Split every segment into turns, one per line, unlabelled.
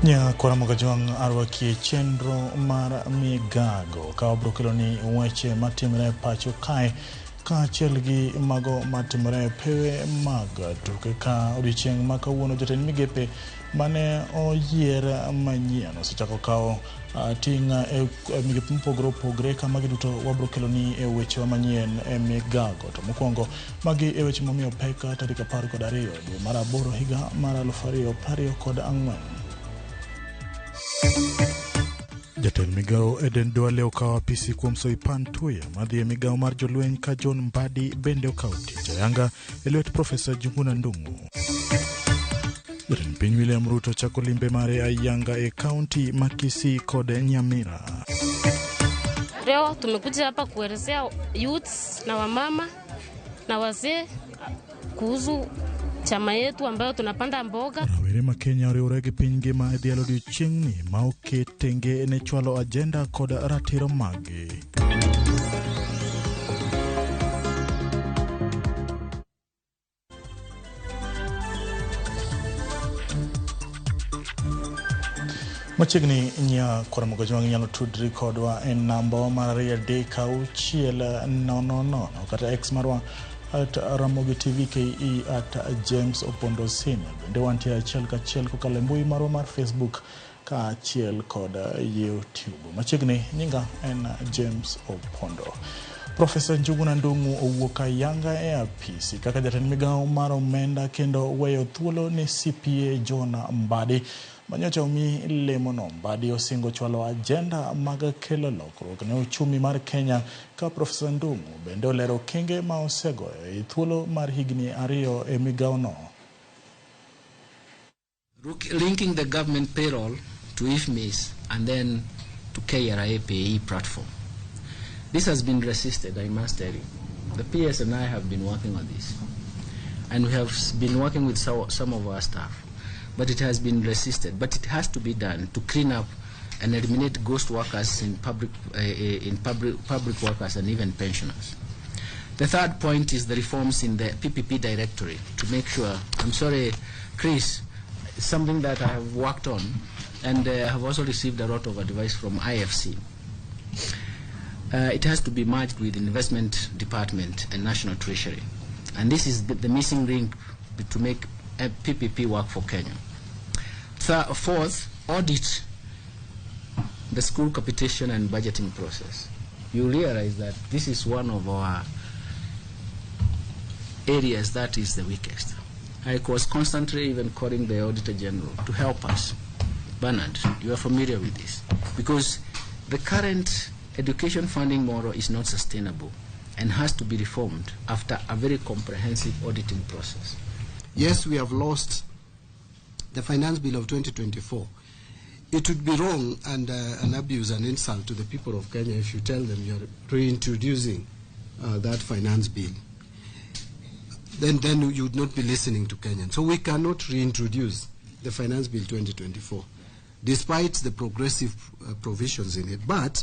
Nyakwara Mogajwang' arwaki e chenro mar migago ka wabiro keloni weche matimore e pacho kae kaachiel gi mago matimore e pewe mag tuke ka odiochieng' ma kawuono jotend migepe mane oyier manyien osechako kawo ting' e migepe mopogore opogore ka magi duto wabiro keloni e wechewa manyien e migago. To mokwongo magi e weche momiyo pek tarik 12 dwe mar aboro higa mar 2024. Jatend migawo Eden Duale okawo apisi kuom Soipan Tuya madhi e migawo mar jolweny ka John Mbadi bende okawo tich ayanga e lwet Profesa Njuguna Ndung'u. Jatend piny William Ruto chako limbe mare ayanga e kaunti ma Kisii kod Nyamira.
Leo tumekuja hapa kuelezea youths na wamama na wazee kuhusu chama yetu ambayo tunapanda mboga.
Rawere ma Kenya oriwore gi piny ngima e dhialo odiochieng'ni ma oket tenge ne chwalo ajenda kod ratiro maggi. Machiegni nya Kwaramogo Jwang' inyalo tudri kodwa e namba mar 236 000 kata X marwa at Ramogi TV KE at James Opondo Senior. Bende wantie achiel kachiel kokalo e mbui marwa mar Facebook kaachiel kod YouTube. Machiegni nyinga en James Opondo. Profesa Njuguna Ndung'u owuok ayanga e apisi kaka jatend migawo mar omenda kendo weyo thuolo ne CPA John Mbadi manyocha omi lemono. Mbadi osingo chwalo ajenda mag kelo lokruok ne uchumi mar Kenya ka Profesa Ndung'u bende olero okenge ma osegoyo e thuolo mar higni 2 e migawono.
Linking the government payroll to IFMIS and then to KRA PAYE platform. This has been resisted, I must tell you. The PS and I have been working on this. And we have been working with some of our staff. But it has been resisted. But it has to be done to clean up and eliminate ghost workers in public workers and even pensioners. The third point is the reforms in the PPP directory to make sure, I'm sorry, Chris, something that I have worked on and I have also received a lot of advice from IFC. It has to be merged with Investment Department and National Treasury. And this is the missing link to make a PPP work for Kenya. Fourth, audit the school capitation and budgeting process. You realize that this is one of our areas that is the weakest. I was constantly even calling the Auditor General to help us. Bernard, you are familiar with this. Because the current education funding model is not sustainable and has to be reformed after a very comprehensive auditing process.
Yes, we have lost the Finance Bill of 2024. It would be wrong and an abuse and insult to the people of Kenya if you tell them you're reintroducing that finance bill. Then you would not be listening to Kenyans. So we cannot reintroduce the Finance Bill 2024, despite the progressive provisions in it. But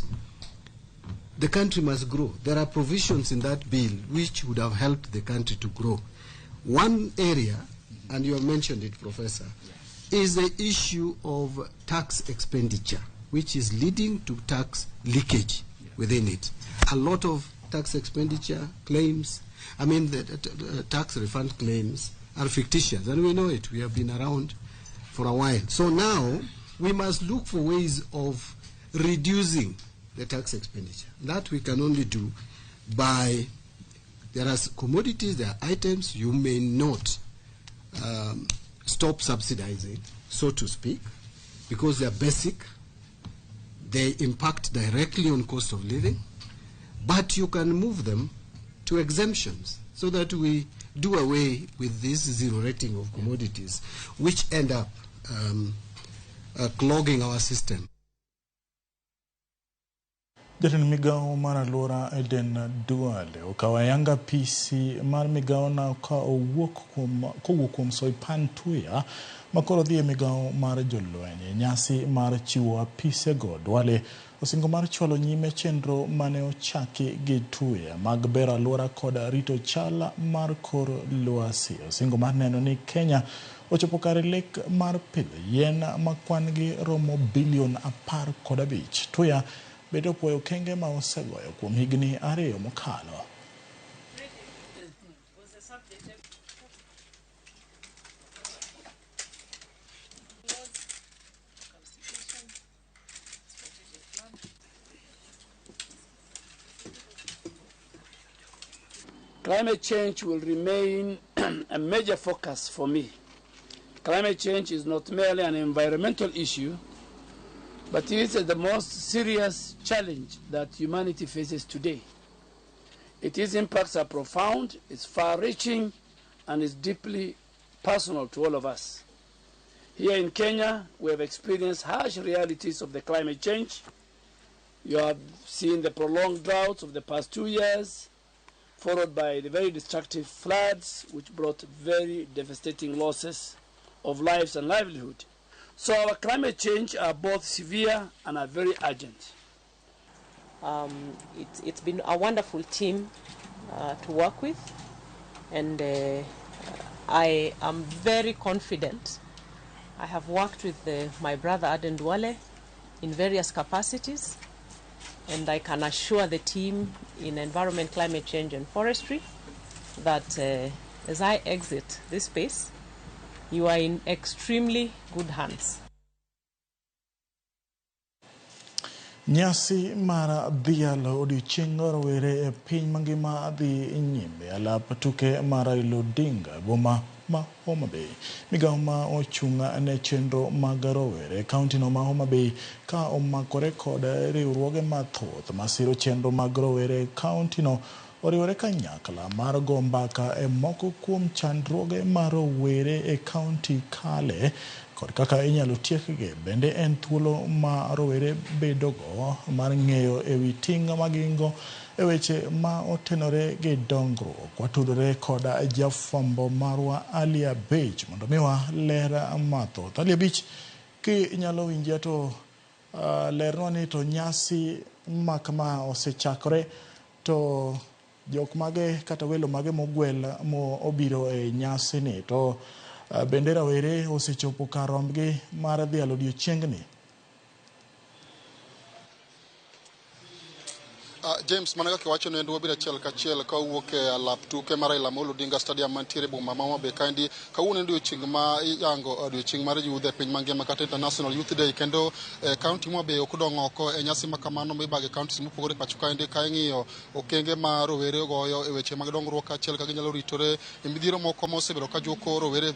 the country must grow. There are provisions in that bill which would have helped the country to grow. One area, and you have mentioned it, Professor, is the issue of tax expenditure, which is leading to tax leakage within it. A lot of tax expenditure claims, I mean the tax refund claims are fictitious, and we know it. We have been around for a while. So now we must look for ways of reducing the tax expenditure. That we can only do by, there are commodities, there are items you may not stop subsidizing, so to speak, because they are basic, they impact directly on cost of living, but you can move them to exemptions so that we do away with this zero rating of commodities, which end up clogging our system.
Jatend migawo mar alwora Eden Duale okawo ayanga PC mar migawono ka kowuok kuom Soipan Tuya makoro dhi e migawo mar jolweny. E nyasi mar chiwo apisego, Duale osingo mar chwalo nyime chenro mane ochaki gi Tuya mag bero alwora kod rito chal mar kor lwasi. Osingo mar neno ni Kenya Ochopo kare lek mar pidho yien ma kwan gi romo bilion 15. Tuya bende opuoyo okenge ma osegoyo kuom higni 2 mokalo.
Climate change will remain a major focus for me. Climate change is not merely an environmental issue, but it is the most serious challenge that humanity faces today. Its impacts are profound, it's far-reaching, and is deeply personal to all of us. Here in Kenya, we have experienced harsh realities of the climate change. You have seen the prolonged droughts of the past 2 years, followed by the very destructive floods, which brought very devastating losses of lives and livelihood. So our climate change are both severe and are very urgent.
It's been a wonderful team to work with, and I am very confident. I have worked with my brother Aden Duale in various capacities, and I can assure the team in Environment, Climate Change and Forestry that as I exit this space, you are in extremely good hands.
Nyasi mar dhialo odiochieng' rowere e piny mangima dhi nyime alap tuke mar Raila Odinga boma ma Homa Bay. Migawo ma ochung' ne chenro mag rowere e kaunti no ma Homa Bay ka omakore kod riwruoge mathoth masiro chenro mag rowere e kaunti no oriwore kanyakla mar go mbaka e moko kuom chandruoge ma rowere e kaunti kale kod kaka inyalo tiekgi. Bende en thuolo ma rowere bedogo mar ng'eyo ewi ting' ma gin-go e weche ma otenore gi dongruok. Watudore kod jafwambo marwa Ali Abich mondo miwa ler mathoth. Ali Abich, kinyalo winja to lernwa ni to nyasi ma kama osechakore to jok mage kata welo mage mogwel mo obiro e nyasi ni to bende rawere osechopo kar rombgi mar dhialo odiochiengni.
James, mana kaka iwacho ne wabiro achiel kachiel ka owuok e alap tuke mar Raila Amolo Odinga Stadium mantiere e boma ma Homa Bay kaendi. Kawuono en odiochieng' ma iyango odiochieng' mar youth e piny mangima kata International Youth Day, kendo kaunti ma Homa Bay ok odong' oko e nyasi ma kamano mibago e counties mopogore e pacho kaendi ka ing'iyo okenge ma rowere goyo e weche mag dongruok kaachiel kaka ginyalo ritore e midhiero moko ma osebedo ka juko rowere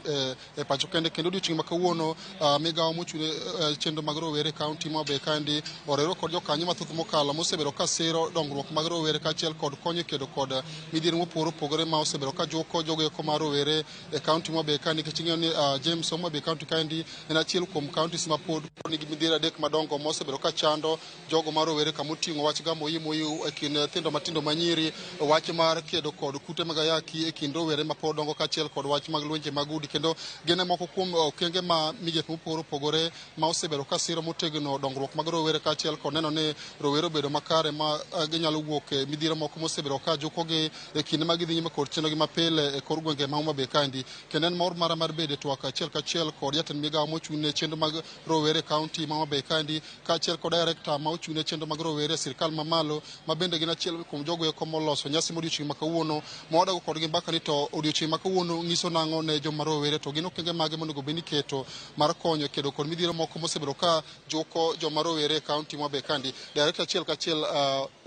e pacho kende. Kendo odiochieng' ma kawuono migawo mochung' chenro mag rowere e kaunti ma Homa Bay kaendi oriwre kod jokanyo mathoth mokalo mosebedo ka siro dongruok mag rowere kaachiel kod konyo e kedo kod midhiero mopogore opogore ma osebedo ka juko jogo eko mar rowere e kaunti ma Homa Bay ka, nikech ing'eyo ni James, Homa Bay kaunti kaendi en achiel kuom counties ma pod nigi midhiero 3 madongo mosebedo ka chando jogo mar rowere, kamoting'o wach gamo oimo e kind nyithindo matindo manyiri, wach mar kedo kod kute mag ayaki e kind rowere ma pod dongo kaachiel kod wach mag lwenje mag udi. Kendo gin e moko kuom okenge ma migepe mopogore opogore ma osebedo ka siro motegno dongruok mag rowere kaachiel kod neno ni rowere obedo makare ma ginyalo wuok e midhiero moko mosebedo ka jukogi e kinde ma gidhi nyime kod chenrogi mapile e kor gwenge ma Homa Bay kaendi. Kendo en mor mara mar bedo e twak achiel kachiel kod jatend migawo mochung' ne chenro mag rowere e kaunti ma Homa Bay kaendi kaachiel kod director ma ochung' ne chenro mag rowere e sirkal mamalo, ma bende gin achiel kuom jogo eko moloso nyasi mar odiochieng' ma kawuono. Ma wadago kodgi mbaka ni to odiochieng' ma kawuono ng'iso nang'o ne joma rowere, to gin okenge mage monego bed ni iketo mar konyo kedo kod midhiero moko mosebedo ka juko joma rowere e kaunti ma Homa Bay kaendi. Director achiel kachiel,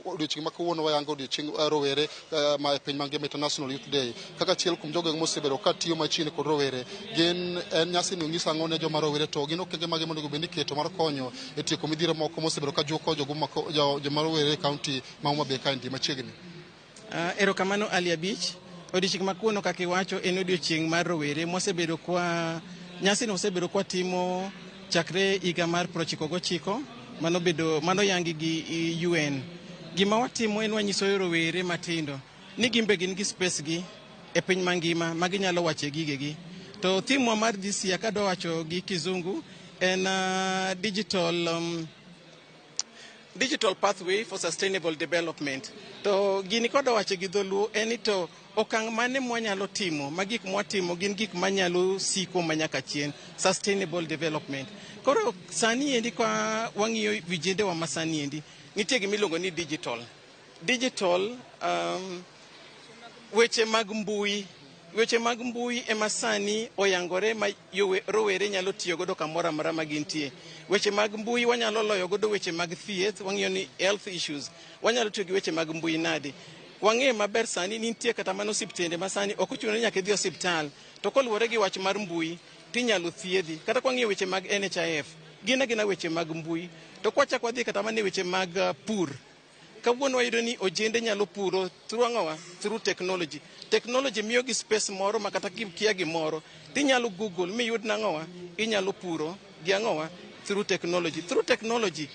odiochieng' ma kawuono wayango odiochieng' rowere ma e piny mangima International Youth Day, kaka achiel kuom jogo mosebedo ka tiyo machiegni kod rowere. Gin en nyasi ni onyiso ang'o ne joma rowere, to gin okenge mage monego bed ni iketo mar konyo e tieko midhiero moko mosebedo ka juko joma rowere e kaunti ma Homa Bay kaendi machiegni.
Erokamano Ali Abich. Odiochieng' ma kawuono kaka iwacho en odiochieng' mar rowere mosebedo kwa nyasi no osebedo kwa timo chakre higa mar 99 mano bedo mano yangi gi UN. Gima watimo en wanyiso rowere matindo ni gin be gin gi space gi e piny mangima ma ginyalo wache gigegi. To theme wa mar this year kadwa wacho gi kizungu en digital Digital Pathway for Sustainable Development. To gini koda wache gi dholuo en ni to okang' mane mwanyalo timo ma gik mwatimo gin gik manyalo siko manyaka chien, sustainable development. Koro sani endi ka wang'iyo vijendewa ma sani endi, nitie gima iluongo ni digital. Digital, weche mag mbui. Weche mag mbui ema sani oyangore ma rowere nyalo tiyo godo kamoro amora ma gintie. Weche mag mbui wanyalo loyo godo weche mag thieth, wang'iyo ni health issues. Wanyalo tiyo gi weche mag mbui nade? Wang'eyo maber sani nitie kata mana osiptende ma sani ok ochuno ni nyaka idhi osiptal. To koluwore gi wach mar mbui, tinyalo thiedhi. Kata kwang'iyo weche mag NHIF, gin agina weche mag mbui. To kwachako wadhi kata mana e weche mag pur, kawuono wayudo ni ojende nyalo puro through ang'owa? Through technology. Technology miyo gi space moro ma kata kikia gimoro, tinyalo Google miyud nang'owa, inyalo puro gi ang'owa? Through technology. Through technology,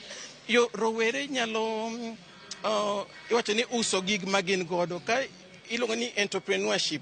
yo rowere nyalo iwacho ni uso gig ma gin godo ka iluongo ni entrepreneurship.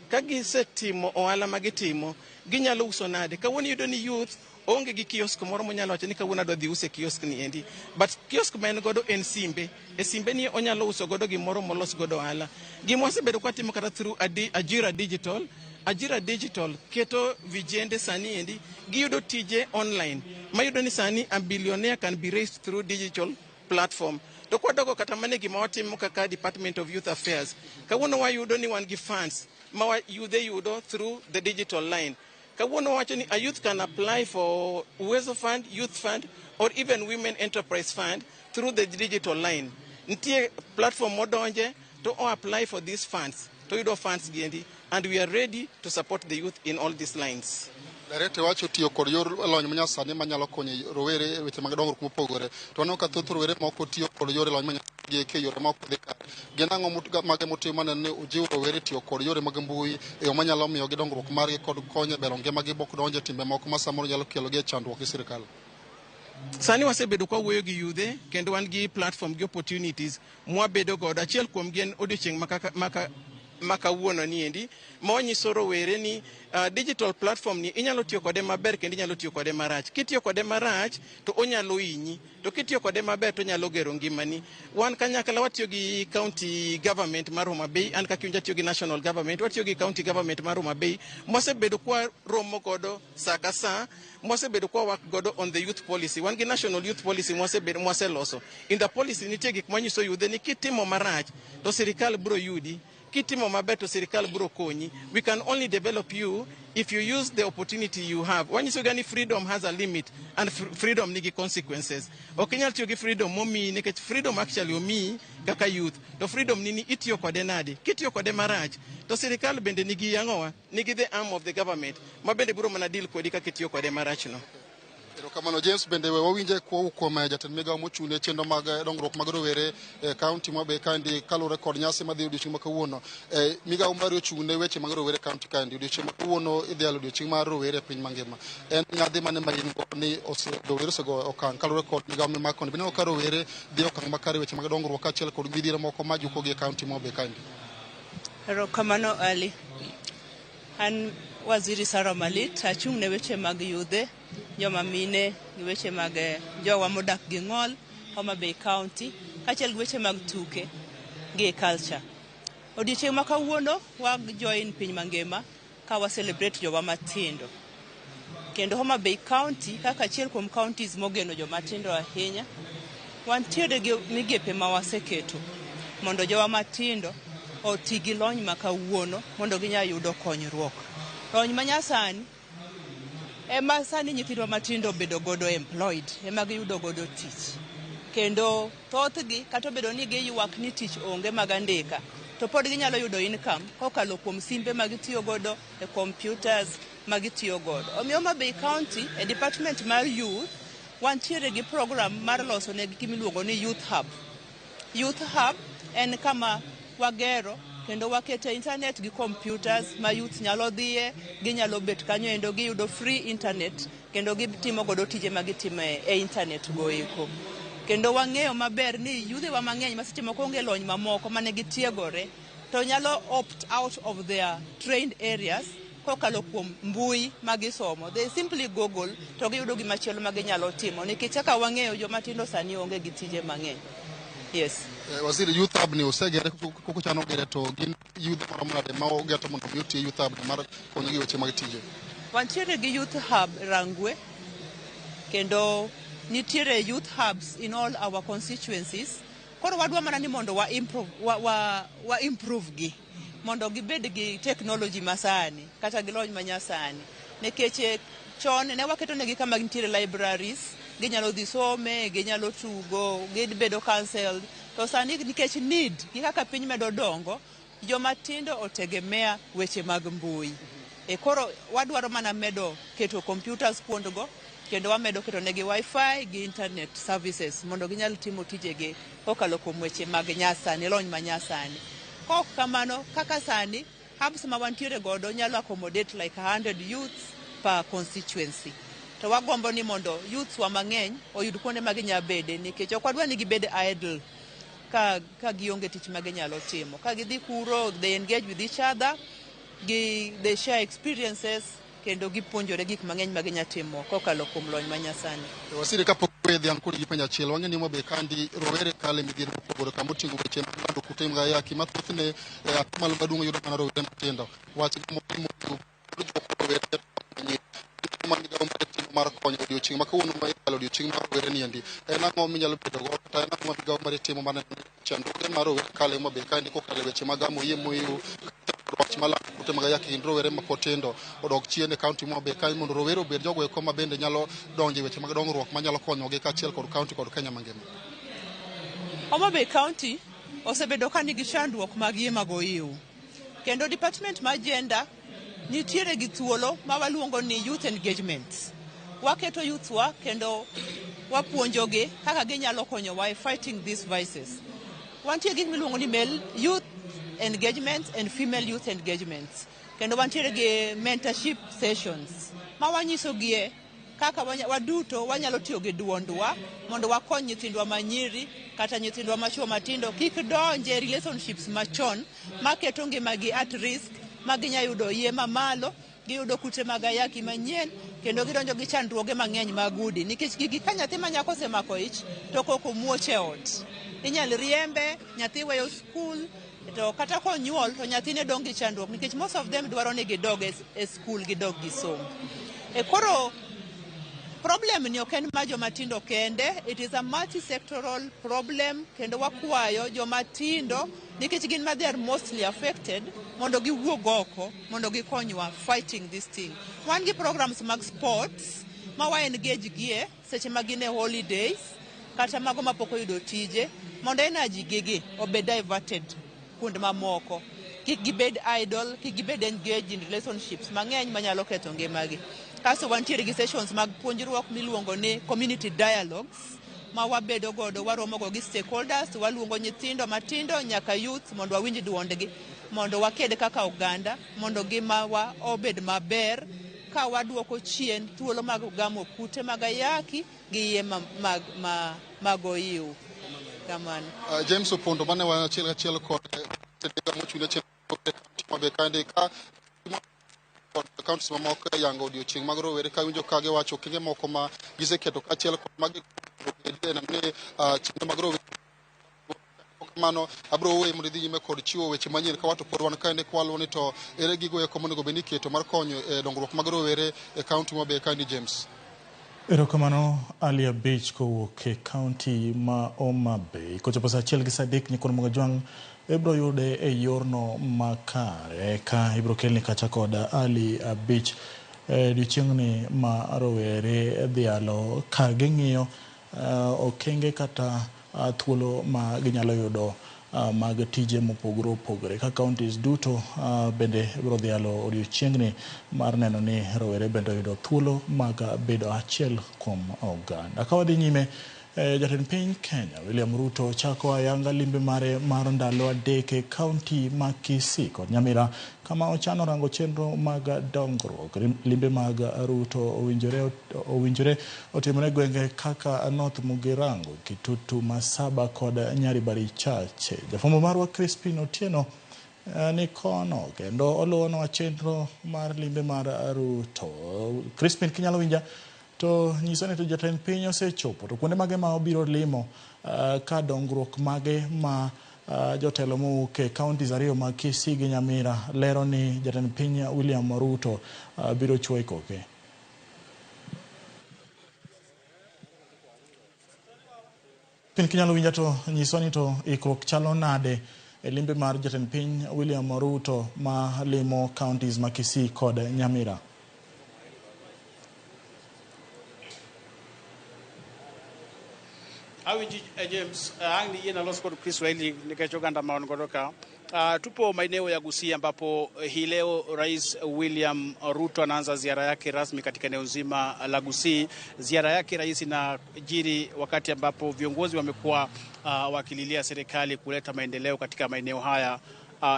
Ka gisetimo ohala ma gitimo, ginyalo uso nade? Kawuono iyudo ni youth onge gi kiosk moro monyalo wacho ni kawuono adwa dhi uso e kiosk ni endi. But kiosk ma en godo en simbe. E simbe ni onyalo uso godo gimoro molos godo ohala. Gima wasebedo kwatimo kata through Ajira Digital. Ajira Digital keto vijende sani endi giyudo tije online. Mayudo ni sani a billionaire can be raised through digital platform. To kwadogo kata mane gima watimo kaka Department of Youth Affairs, kawuono wayudo ni wan gi funds ma yudhe yudo through the digital line. Kawuono wacho ni a youth can apply for Uwezo Fund, Youth Fund, or even Women Enterprise Fund through the digital line. Nitie platform modonje to o apply for these funds, to yudo funds giendi, and we are ready to support the youth in all these lines.
Director wacho tiyo kod yor lony manyasani manyalo konyo rowere e weche mag dongruok mopogore. To waneno ka thoth rowere moko tiyo kod yore lony manyasani e yore ma ok dhi kare. Gin ang'o mage mutimo maneno ni ujiw rowere tiyo kod yore mag mbui e yo manyalo miyo gi dongruok margi kod konyo e bero ngimagi mok donjo e timbe moko ma samoro nyalo kelo gi e chandruok gi sirikal?
Sani wasebedo kwa wuoyo gi yudhe kendo wan gi platform gi opportunities mwabedo godo. Achiel kuom gi en odiochieng' ma kawuono ni endi, ma wanyiso rowere ni digital platform ni inyalo tiyo kode maber kendo inyalo tiyo kode marach. Kitiyo kode marach to onyalo hinyi, to kitiyo kode maber to onyalo gero ngimani. Wan kanyakla watiyo gi county government mar Homa Bay, an kaka atiyo gi national government, watiyo gi county government mar Homa Bay, mwasebedo kwa romo godo sa ka sa, mwasebedo kwa work godo on the youth policy. Wan gi national youth policy mwasebedo mwaseloso. In the policy nitie gik manyiso yudhe ni kitimo marach to sirikal biro yudi, kitimo maber to sirikal biro konyi. We can only develop you if you use the opportunity you have. Wanyiso ga ni freedom has a limit and freedom nigi consequences. Ok inyal tiyo gi freedom momiyi nikech freedom actually omiyi kaka youth. To freedom nini itiyo kode nade? Kitiyo kode marach to sirikal bende nigi ang'owa? Nigi the arm of the government ma bende biro mana deal kodi kaka itiyo kode marach no.
Erokamano James, bende we wawinje kuom jatend migawo mochung' ne chenro mag dongruok mag rowere e kaunti ma Bay kaendi kaluwore kod nyasi madhi odiochieng' ma kawuono. Migawo mari ochung' ne weche mag rowere e kaunti kaendi. Odiochieng' ma kawuono idhialo odiochieng' mar rowere e piny mangima. En nyadhi mane ma in go ni rowere osego okang' kaluwore kod migawo mimako. Bineno ka rowere dhi okang' makare weche mag dongruok kaachiel kod midhiero moko ma jukogi e kaunti ma Bay kaendi.
Erokamano Ali. An Waziri Sarah Malit, achung' ne weche mag yudhe, joma mine, gi weche mag jowa modak gi ng'ol, Homa Bay County, kaachiel gi weche mag tuke gi culture. Odiochieng' ma kawuono wa join piny mangima ka wa celebrate jowa matindo. Kendo Homa Bay County kaka achiel kuom counties mogeno joma tindo ahinya, wantiere gi migepe ma waseketo mondo jowa matindo oti gi lony ma kawuono mondo ginyal yudo konyruok. Lony manyasani ema sani nyithindwa matindo obedo godo employed, ema giyudo godo tich. Kendo thothgi kata obedo ni giywak ni tich onge mag andika, to pod ginyalo yudo income kokalo kuom simbe ma gitiyo godo, e computers ma gitiyo godo. Omiyo Homa Bay County e department mar youth wantiere gi program mar loso negi gimiluongo ni Youth Hub. Youth Hub en kama wagero kendo wakete internet gi computers ma youth nyalo dhiye, ginyalo bet kanyo endo giyudo free internet kendo gitimo godo tije ma gitimo e internet go eko. Kendo wang'eyo maber ni yudhewa mang'eny ma seche moko onge lony mamoko mane gitiegore to nyalo opt out of their trained areas. kokalo kuom mbui ma gisomo. They simply google to giyudo gimachielo ma ginyalo timo nikech kaka wang'eyo joma tindo sani onge gi tije mang'eny. Yes.
Waziri, youth hub ni osegere koko chano gere to gin youth maromo nade ma ogeto mondo mi oti youth hub ni mar konyogi e weche mag tije?
Wantiere gi youth hub Rangwe kendo nitiere youth hubs in all our constituencies. Koro wadwa mana ni mondo wa improve, wa improve gi mondo gibed gi technology masani kata gi lony manyasani nikech chon ne waketo negi kama nitiere libraries ginyalo dhi some ginyalo tugo gibedo counselled to sani nikech need gi kaka piny medo dongo joma tindo otegemea weche mag mbui e koro wadwaro mana medo keto computers kuondgo kendo wamedo keto negi wifi gi internet services mondo ginyal timo tijegi kokalo kuom weche mag nyasani lony manyasani kok kamano kaka sani hubs ma wantiere godo nyalo accommodate like 100 youths per constituency to wagombo ni mondo youths wa mang'eny oyud kuonde ma ginya bede nikech ok wadwa ni gibed idle ka gionge tich ma ginyalo timo ka gidhi kuro they engage with each other gi they share experiences kendo gipuonjore gik mang'eny ma ginya timo kokalo kuom lony manyasani.
Waziri, kapok we dhiang' kodi gi penjo achiel, wang'e ni Homa Bay kandi rowere kale midhiero mopogore kama oting'o weche mag lando kute mag ayaki ma thothne atamalo maduong' yudo mana rowere matindo. Wach rowere ma migawo mare timo mar konyo odiochieng' ma kawuono ma ikalo odiochieng' mar rowere niendi en ang'o minyalo bedo go kata en ang'o ma migawo mare timo mar neno ni chandruoge mar rowere kale Homa Bay kaendi kokalo e weche mag gamo yie moyiw wach mar lando kute mag ayaki kind rowere mapod tindo odok chien e kaunti ma Homa Bay kae mondo rowere obed jogo eko ma bende nyalo donjo e weche mag dongruok manyalo konyogi kaachiel kod kaunti kod Kenya mangima.
Homa Bay County osebedo ka nigi chandruok mag yie mag oiw kendo department mar gender nitiere gi thuolo ma waluongo ni youth engagement. Waketo youth wa kendo wapuonjogi kaka ginyalo konyowa e fighting these vices. Wantie gi gik miluongo ni male youth engagement and female youth engagement kendo wantiere gi mentorship sessions ma wanyisogie kaka waduto wanyalo tiyo gi duondwa mondo wakony nyithindwa manyiri kata nyithindwa machuo matindo kik donje relationships machon maketo ngimagi at risk ma ginya yudo yie mamalo giyudo kute mag ayaki manyien kendo gidonjo gi chandruoge mang'eny mag udi nikech gigi ka nyathi ma nyako osemako ich to koko muoch e ot inyal riembe nyathi weyo skul to kata konyuol to nyathine dong' gi chandruok nikech most of them dwaro ni gidog e skul gidog gisom e koro problem ni ok en ma joma tindo kende it is a multi-sectoral problem kendo wakwayo joma tindo nikech gin ma they are mostly affected mondo giwuog oko mondo gikonywa fighting this thing wan gi programs mag sports ma wa engage gie seche ma gin e holidays kata mago mapok oyudo tije mondo energy gigi obed diverted kuond mamoko kik gibed idle kik gibed engaged in relationships mang'eny manyalo ketho ngimagi kasto wantiere gi sessions mag puonjruok miluongo ni community dialogues ma wabedo godo waromo go gi stakeholders waluongo nyithindo matindo nyaka youth mondo wawinj duondgi mondo waked kaka oganda mondo ngimawa obed maber ka waduoko chien thuolo mag gamo kute mag ayaki gi yie mag oiw kamano.
James Opondo mane wan achiel kachiel kod mochung' ne chenro Homa Bay kaendi ka kod kaunti mamoko e yango odiochieng' mag rowere ka winjo ka giwacho okenge moko ma giseketo kaachiel kod magi neno ni chenro mag rowere kamano abiro weyi mondo idhi nyime kod chiwo weche manyien ka wato pod wan kaendi kwaluwo ni to ere gigo eko monego bed ni iketo mar konyo e dongruok mag rowere e kaunti ma Homa Bay kaendi James.
Erokamano Ali Abich kowuok e kaunti ma Homa Bay. Kochopo saa achiel gi saa adek nyikwan Mogajwang' ibiro yude e yorno makare ka ibiro kelni kacha kod Ali Abich e odiochieng'ni ma rowere dhialo ka ging'iyo okenge kata thuolo ma ginyalo yudo mag tije mopogore opogore ka counties duto bende biro dhialo odiochieng'ni mar neno ni rowere bende oyudo thuolo mag bedo achiel kuom oganda. Ka wadhi nyime jatend piny Kenya William Ruto chako ayanga limbe mare mar ndalo adek e kaunti ma Kisii kod Nyamira kama ochano rango chenro mag dongruok. Limbe mag Ruto owinjore otimore gwenge kaka North Mugirango, Kitutu, Masaba kod Nyaribari Chache. Jafwambo marwa Crispin Otieno ni kono kendo oluwonwa chenro mar limbe mar Ruto. Crispin, kinyalo winja to nyiso ni to jatend piny osechopo to kuonde mage ma obiro limo, ka dongruok mage ma jotelo mowuok e counties ariyo mag Kisii gi Nyamira lero ni jatend piny William Ruto biro chuoyo koke. Piny kinyalo winja to nyiso ni to ikruok chalo nade e limbe mar jatend piny William Ruto ma limo counties ma Kisii kod Nyamira.
Awinji James, ang' ni yie nalos kod Kiswahili nikech oganda ma wan godo ka. Tupo maeneo ya Gusii ambapo hii leo Rais William Ruto anaanza ziara yake rasmi katika eneo zima la Gusii. Ziara yake rais inajiri wakati ambapo viongozi wamekuwa wakililia serikali kuleta maendeleo katika maeneo haya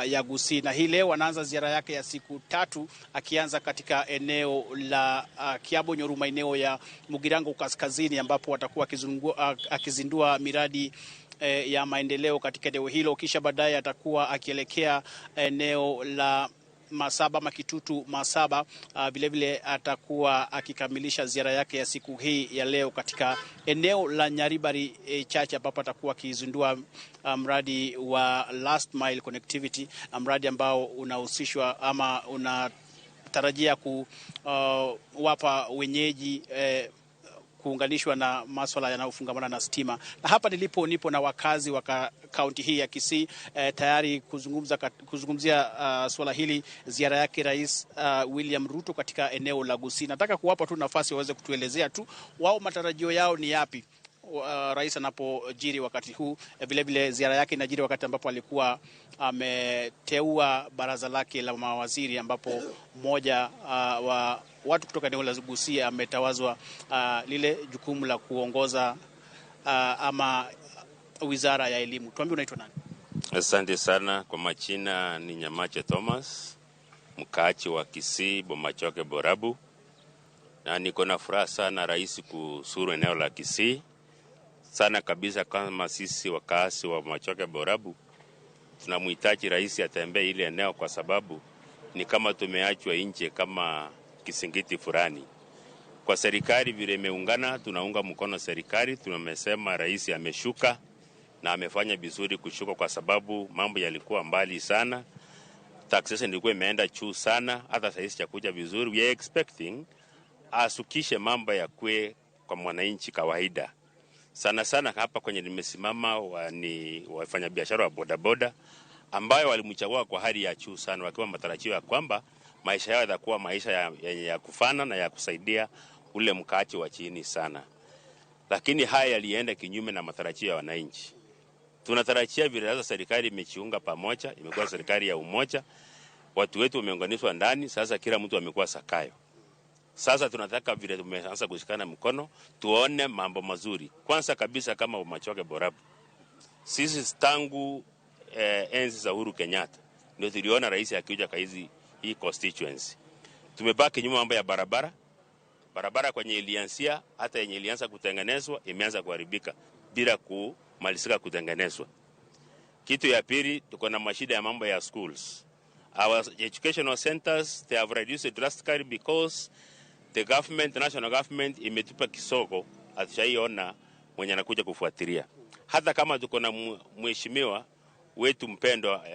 ya Gusii, na hii leo anaanza ziara yake ya siku 3 akianza katika eneo la Kiabonyoru, maeneo ya Mugirango Kaskazini, ambapo watakuwa akizindua miradi ya maendeleo katika eneo hilo. Kisha baadaye atakuwa akielekea eneo la Masaba, Makitutu Masaba. Vile vile atakuwa akikamilisha ziara yake ya siku hii ya leo katika eneo la Nyaribari Chache, ambapo atakuwa akizindua mradi wa Last Mile Connectivity, mradi ambao unahusishwa ama unatarajia kuwapa wenyeji kuunganishwa na masuala yanayofungamana na stima. Na hapa nilipo nipo na wakazi wa kaunti hii ya Kisii tayari kuzungumzia swala hili, ziara yake Rais William Ruto katika eneo la Gusii. Nataka kuwapa tu nafasi waweze kutuelezea tu wao matarajio yao ni yapi rais anapojiri wakati huu. Vile vile ziara yake inajiri wakati ambapo alikuwa ameteua baraza lake la mawaziri, ambapo mmoja wa watu kutoka eneo la Gusii ametawazwa lile jukumu la kuongoza ama wizara ya elimu. Tuambie unaitwa nani?
Asante sana. Kwa majina ni Nyamache Thomas, mkaachi wa Kisii, Bomachoke Borabu. Na niko na furaha sana rais kusuru eneo la Kisii. Sana kabisa, kama sisi wakaasi wa Bomachoke Borabu tunamhitaji rais atembee ile eneo, kwa sababu ni kama tumeachwa nje kama kisingiti fulani. Kwa serikali vile imeungana, tunaunga mkono serikali. Tumesema rais ameshuka na amefanya vizuri kushuka, kwa sababu mambo yalikuwa mbali sana, taxation ilikuwa imeenda juu sana, hata sasa chakuja vizuri. We are expecting asukishe mambo ya kwe kwa mwananchi kawaida. Sana sana hapa kwenye nimesimama ni wafanyabiashara wa bodaboda ambayo walimchagua kwa hali ya juu sana, wakiwa matarajio ya kwamba maisha yao yatakuwa maisha ya kufana na ya kusaidia ule mkaaji wa chini sana. Lakini haya yalienda kinyume na matarajio ya wananchi. Tunatarajia vile sasa serikali imejiunga pamoja, imekuwa serikali ya umoja, watu wetu wameunganishwa ndani, sasa kila mtu amekuwa Sakayo. Sasa tunataka vile tumeanza kushikana mkono, tuone mambo mazuri. Kwanza kabisa kama Bomachoke Borabu, sisi tangu enzi za Uhuru Kenyatta ndio tuliona rais akikuja kwa hizi hii constituency. Tumebaki nyuma mambo ya barabara. Barabara kwenye ilianzia, hata yenye ilianza kutengenezwa imeanza kuharibika bila kumalizika kutengenezwa. Kitu ya pili, tuko na mashida ya mambo ya schools. Our educational centers, they have reduced drastically because the government, the national government imetupa kisoko, hatushaiona mwenye anakuja kufuatilia. Hata kama tuko na mheshimiwa wetu mpendwa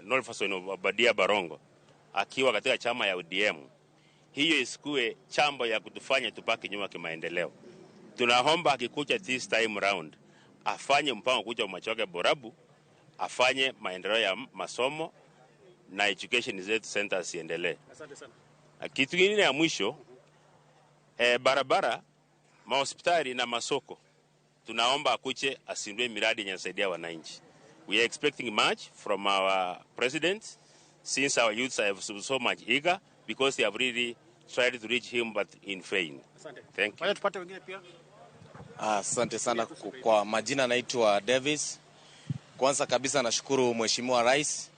Nolfason Obadia Barongo akiwa katika chama ya ODM, hiyo isikue chambo ya kutufanya tubaki nyuma kimaendeleo. Tunaomba akikuja this time round afanye mpango kuja Bomachoke Borabu, afanye maendeleo ya masomo na education zetu centers iendelee.
Asante sana.
Kitu kingine ya mwisho, barabara, mahospitali na masoko, tunaomba akuche asindue miradi yenye inasaidia wananchi. We are expecting much from our president, since our youths are so much eager because they have really tried to reach him but in vain.
Asante.
Thank you.
Tupate wengine pia.
Asante sana. Kwa majina naitwa Davis. Kwanza kabisa nashukuru Mheshimiwa Rais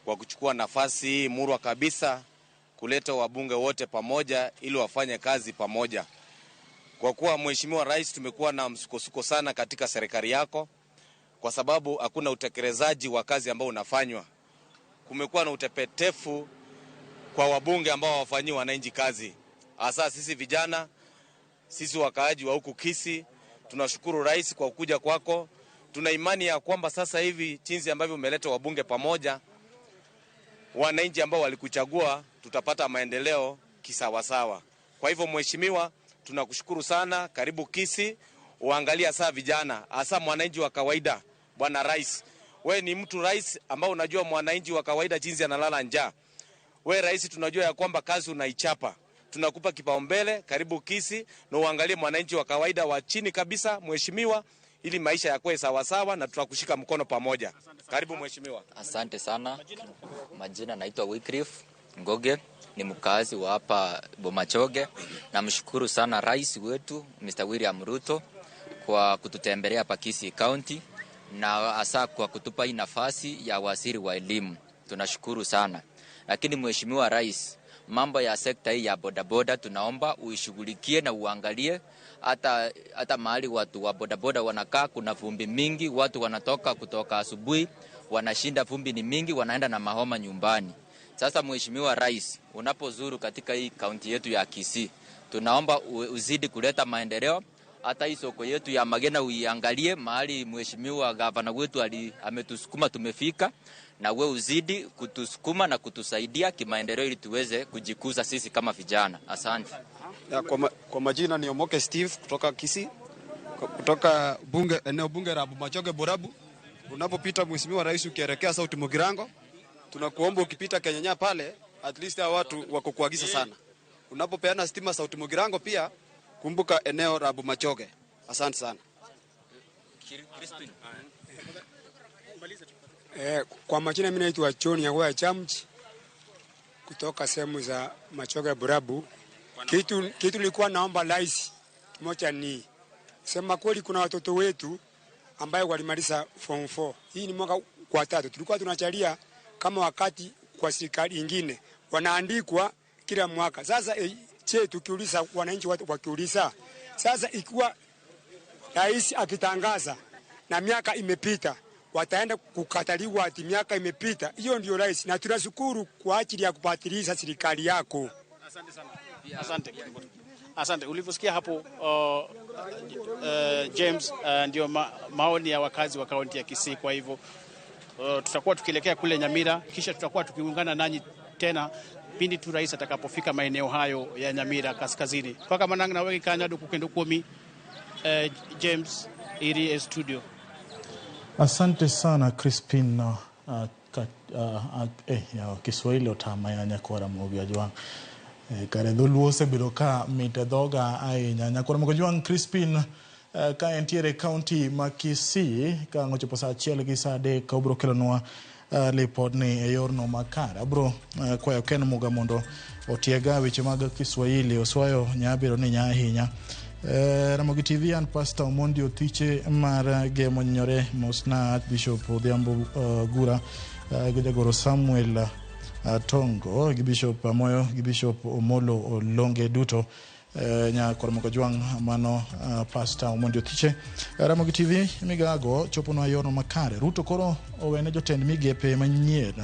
kwa kuchukua nafasi murwa kabisa kuleta wabunge wote pamoja ili wafanye kazi pamoja. Kwa kuwa Mheshimiwa Rais, tumekuwa na msukosuko sana katika serikali yako kwa sababu hakuna utekelezaji wa kazi ambao unafanywa. Kumekuwa na utepetefu kwa wabunge ambao hawafanyii wananchi kazi, hasa sisi vijana, sisi wakaaji wa huku Kisii. Tunashukuru rais kwa kuja kwako. Tuna imani ya kwamba sasa hivi jinsi ambavyo umeleta wabunge pamoja, wananchi ambao walikuchagua, tutapata maendeleo kisawasawa. Kwa hivyo mheshimiwa, tunakushukuru sana. Karibu Kisii, uangalia saa vijana, hasa mwananchi wa kawaida. Bwana Rais, we ni mtu rais ambao unajua mwananchi wa kawaida jinsi analala njaa. We rais, tunajua ya kwamba kazi unaichapa, tunakupa kipaumbele. Karibu Kisii na uangalie mwananchi wa kawaida wa chini kabisa, mheshimiwa, ili maisha yakuwe sawasawa, na tutakushika mkono pamoja. Karibu mheshimiwa.
Asante sana. Majina naitwa Wycliffe Ngoge, ni mkazi wa hapa Bomachoge. Namshukuru sana rais wetu Mr. William Ruto kwa kututembelea hapa Kisii County na hasa kwa kutupa hii nafasi ya waziri wa elimu. Tunashukuru sana. Lakini mheshimiwa rais, mambo ya sekta hii ya bodaboda tunaomba uishughulikie na uangalie hata mahali watu wa bodaboda wanakaa, kuna vumbi mingi, watu wanatoka kutoka asubuhi, wanashinda vumbi ni mingi, wanaenda na mahoma nyumbani. Sasa mheshimiwa rais, unapozuru katika hii kaunti yetu ya Kisii, tunaomba uzidi kuleta maendeleo. Hata hii soko yetu ya Magena uiangalie mahali mheshimiwa gavana wetu ametusukuma tumefika, na we uzidi kutusukuma na kutusaidia kimaendeleo ili tuweze kujikuza sisi kama vijana. Asante.
Ya, kwa majina ni Omoke Steve kutoka Kisii, kutoka bunge, eneo bunge la Bomachoge Borabu. Unapopita mheshimiwa rais ukielekea Sauti Mugirango, tunakuomba ukipita Kenyanya pale, at least hao watu wako kuagiza sana. Unapopeana stima Sauti Mugirango pia kumbuka eneo la Bomachoge. Asante sana.
Kwa majina mimi naitwa John Nyagoya Chamchi kutoka sehemu za Machoge Borabu. Kitu nilikuwa naomba rais moja ni sema kweli, kuna watoto wetu ambayo walimaliza form 4. Hii ni mwaka wa tatu. Tulikuwa tunachalia kama wakati kwa serikali nyingine wanaandikwa kila mwaka. Sasa che tukiuliza wananchi wakiuliza, sasa ikiwa rais akitangaza na miaka imepita, wataenda kukataliwa ati miaka imepita. Hiyo ndio rais, na tunashukuru kwa ajili ya kupatiliza serikali yako.
Asante sana. Asante. Asante. Ulivyosikia hapo James, ndio maoni ya wakazi wa kaunti ya Kisii. Kwa hivyo tutakuwa tukielekea kule Nyamira, kisha tutakuwa tukiungana nanyi tena pindi tu rais atakapofika maeneo hayo ya Nyamira kaskazini. Paka manang na wengi kanya kendo kuomi, James iri studio.
Asante sana Crispin. Kiswahili otama ya nyakora Ramogi Ajwang. Kare dholuo osebedo ka mit e dhoga ahinya. Nyakora Ramogi Ajwang Crispin, ka entiere kaunti ma Kisii ka ang' ochopo saa 1 gi saa 3 obro kelonwa lipodni e yorno makare. Abro kwayo Ken Muga mondo otiega weche mag Kiswahili oswayo nyabiro ni nya ahinya. Ramogi TV an Pastor Omondi Otiche mar Gemo Nyore mosna Archbishop Odhiambo Gura gi jagoro Samuel Tongo gi Bishop Amoyo gi Bishop Omolo Olonge duto. Nyakor Ramogi Ajwang' mano Pastor Omondi Otiche. Ramogi TV migago choponwa yorno makare. Ruto koro owene jotend migepe manyien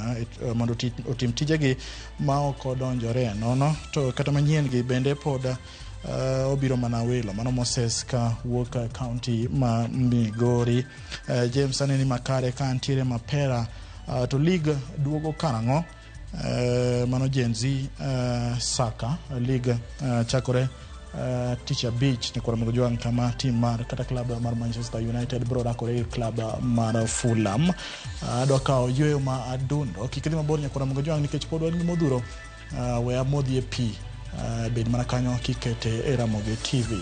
mondo otim tijegi ma ok odonjore nono, to kata manyien gi bende pod obiro mana welo. Mano Moses ka wuok e kaunti ma Migori. James aneni makare ka antiere Mapera. To league duogo karang'o? Mano Gen Z Saka league chakore tich abich ni Ramogi Ajwang' kama tim mar kata club mar Manchester United biro rakore gi club mar Fulham. Adwa kawo yweyo ma adundo. Kik idhi mabor nyakor Ramogi Ajwang' nikech pod wan gi modhuro. We amodhie pi. Bed mana kanyo kikete e Ramogi TV.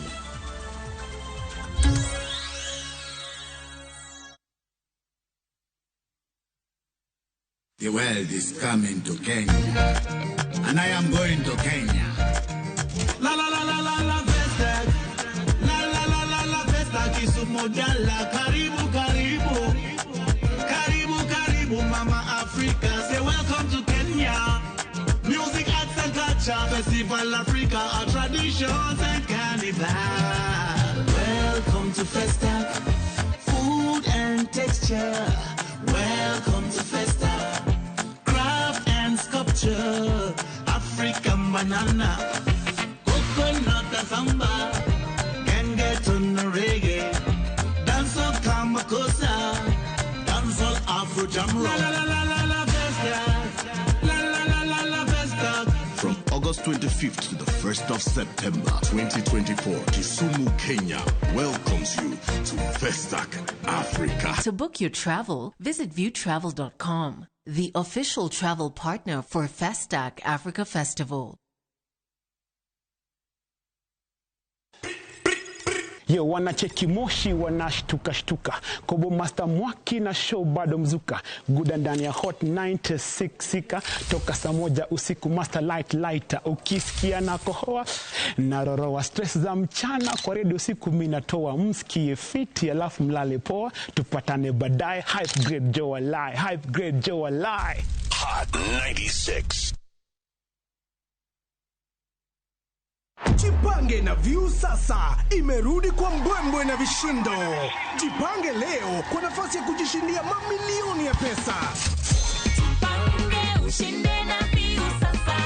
The world is coming to Kenya, and I am going to Kenya.
La la la la la la Festa, la la la la la Festa, Kisumu Dala, karibu karibu, karibu karibu, Mama Africa. Say welcome to Kenya. Music, arts and culture, Festival Africa, our traditions and carnival. Welcome to Festa, food and texture. Welcome to Festa, Banana, coconut samba, gengeton reggae, dancehall kamakosa, dancehall afro jam rock. La la la la la Vesta, la la la la la Vesta.
From August 25th to the 1st of September 2024, Kisumu, Kenya welcomes you to Vestac Africa.
To book your travel, visit viewtravel.com, the official travel partner for Festac Africa Festival.
Yo, wanacheki moshi wanashtuka shtuka. Kobo Master Mwaki na show bado mzuka. Guda ndani ya Hot 96 sika toka saa 1 usiku. Master Light Lighter ukisikia na kohoa na roroa stress za mchana kwa radio usiku mimi natoa. Msikie fiti alafu mlale poa, tupatane baadaye. Hype Grade Joe Alai, Hype Grade Joe Alai.
Hot 96.
Jipange na View sasa imerudi kwa mbwembwe na vishindo. Jipange leo kwa nafasi ya kujishindia mamilioni ya pesa.
Jipange ushinde na View sasa.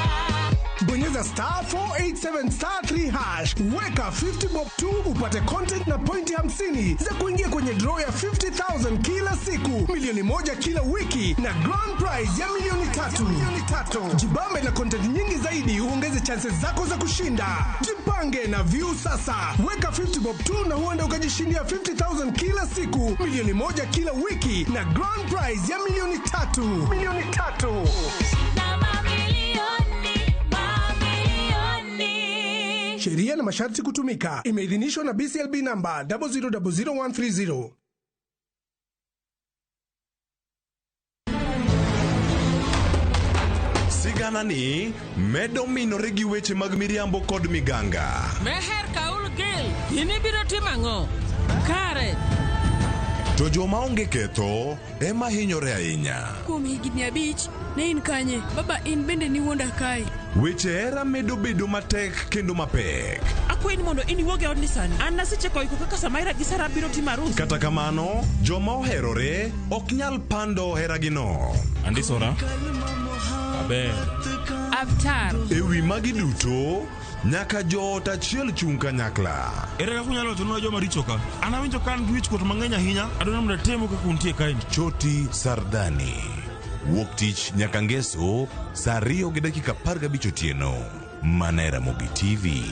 Bonyeza star 487 star 3 hash, weka 50 bob 2 upate content na pointi 50 za kuingia kwenye draw ya 50,000 kila siku, milioni 1 kila wiki na grand prize ya milioni 3. Jibambe na content nyingi zaidi uongeze chances zako za kushinda. Jipange na View sasa, weka 50 bob 2 na huenda ukajishindia 50,000 kila siku, milioni 1 kila wiki na grand prize ya milioni 3. Milioni 3. Sheria na masharti kutumika. Imeidhinishwa na BCLB namba 0000130.
Sigana ni medo minore gi weche mag miriambo kod miganga.
Meher Kaul Gil, in ibiro timo ang'o? Kare.
To joma onge ketho ema hinyore ahinya.
Kuom higni 5 ne in kanye? Baba in bende niwuonda kae.
Weche hera medo bedo matek kendo mapek.
Akwayi ni mondo in iwuog e odni sani. An nasecheko iko kaka Samaira gi Sara biro timo arus.
Kata kamano, joma oherore ok nyal pando heragino.
Andisora. Aber.
Avtar.
Ewi magi duto, nyaka joot achiel chung' kanyakla.
Ere kaka unyalo wachonwa joma richo ka? An awinjo ka an gi wichkuot mang'eny ahinya. Adwaro mondo atemu kaka untie kaeni.
Choti Sardani. Wuok tich nyaka ngeso saa 2:15 otieno. Mana e Ramogi TV.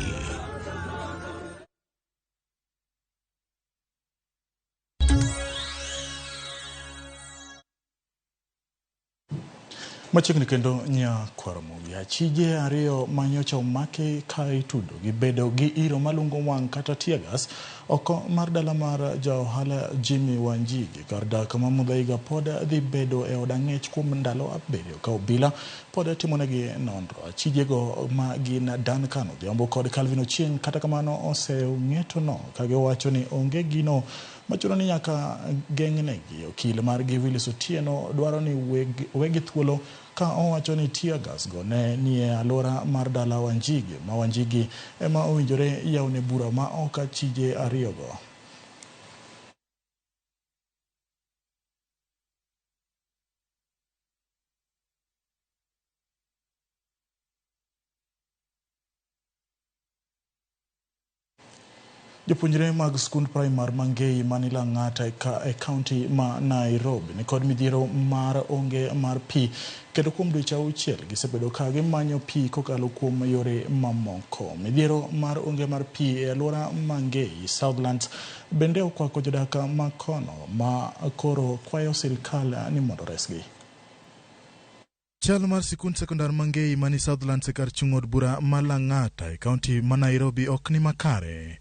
Machiegni kendo nyakwaramogi achije ariyo manyocha omaki ka itudo gi bedo gi iro malungo wang' kata tear gas oko mar dala mar ja ohala Jimmy Wanjigi kar dak ma Muthaiga pod dhi bedo e od ang'ech kuom ndalo 7 ka obila pod timonegi nonro. Achijego ma gin Duncan Odhiambo kod Calvin Ochieng' kata kamano oseng'etono ka giwacho ni onge gino machuno ni nyaka geng'negi. Okil margi Willis Otieno dwaro ni wegi thuolo ka owacho ni tear gas go ne nie alwora mar dala Wanjigi ma Wanjigi ema owinjore yawne bura ma ok achije ariyogo. Jopuonjre mag skund primar Mangei mani Lang'ata e kaunti ma Nairobi nikod midhiero mar onge mar pi kendo kuom dweche 6 gisebedo ka gimanyo pi kokalo kuom yore mamoko. Midhiero mar onge mar pi e alwora Mangei Southlands bende okwako jodak ma kono ma koro kwayo sirikal ni mondo resgi. Chal mar sikund sekondar Mangei mani Southlands e kar chung' od bura ma Lang'ata e kaunti ma Nairobi ok ni makare.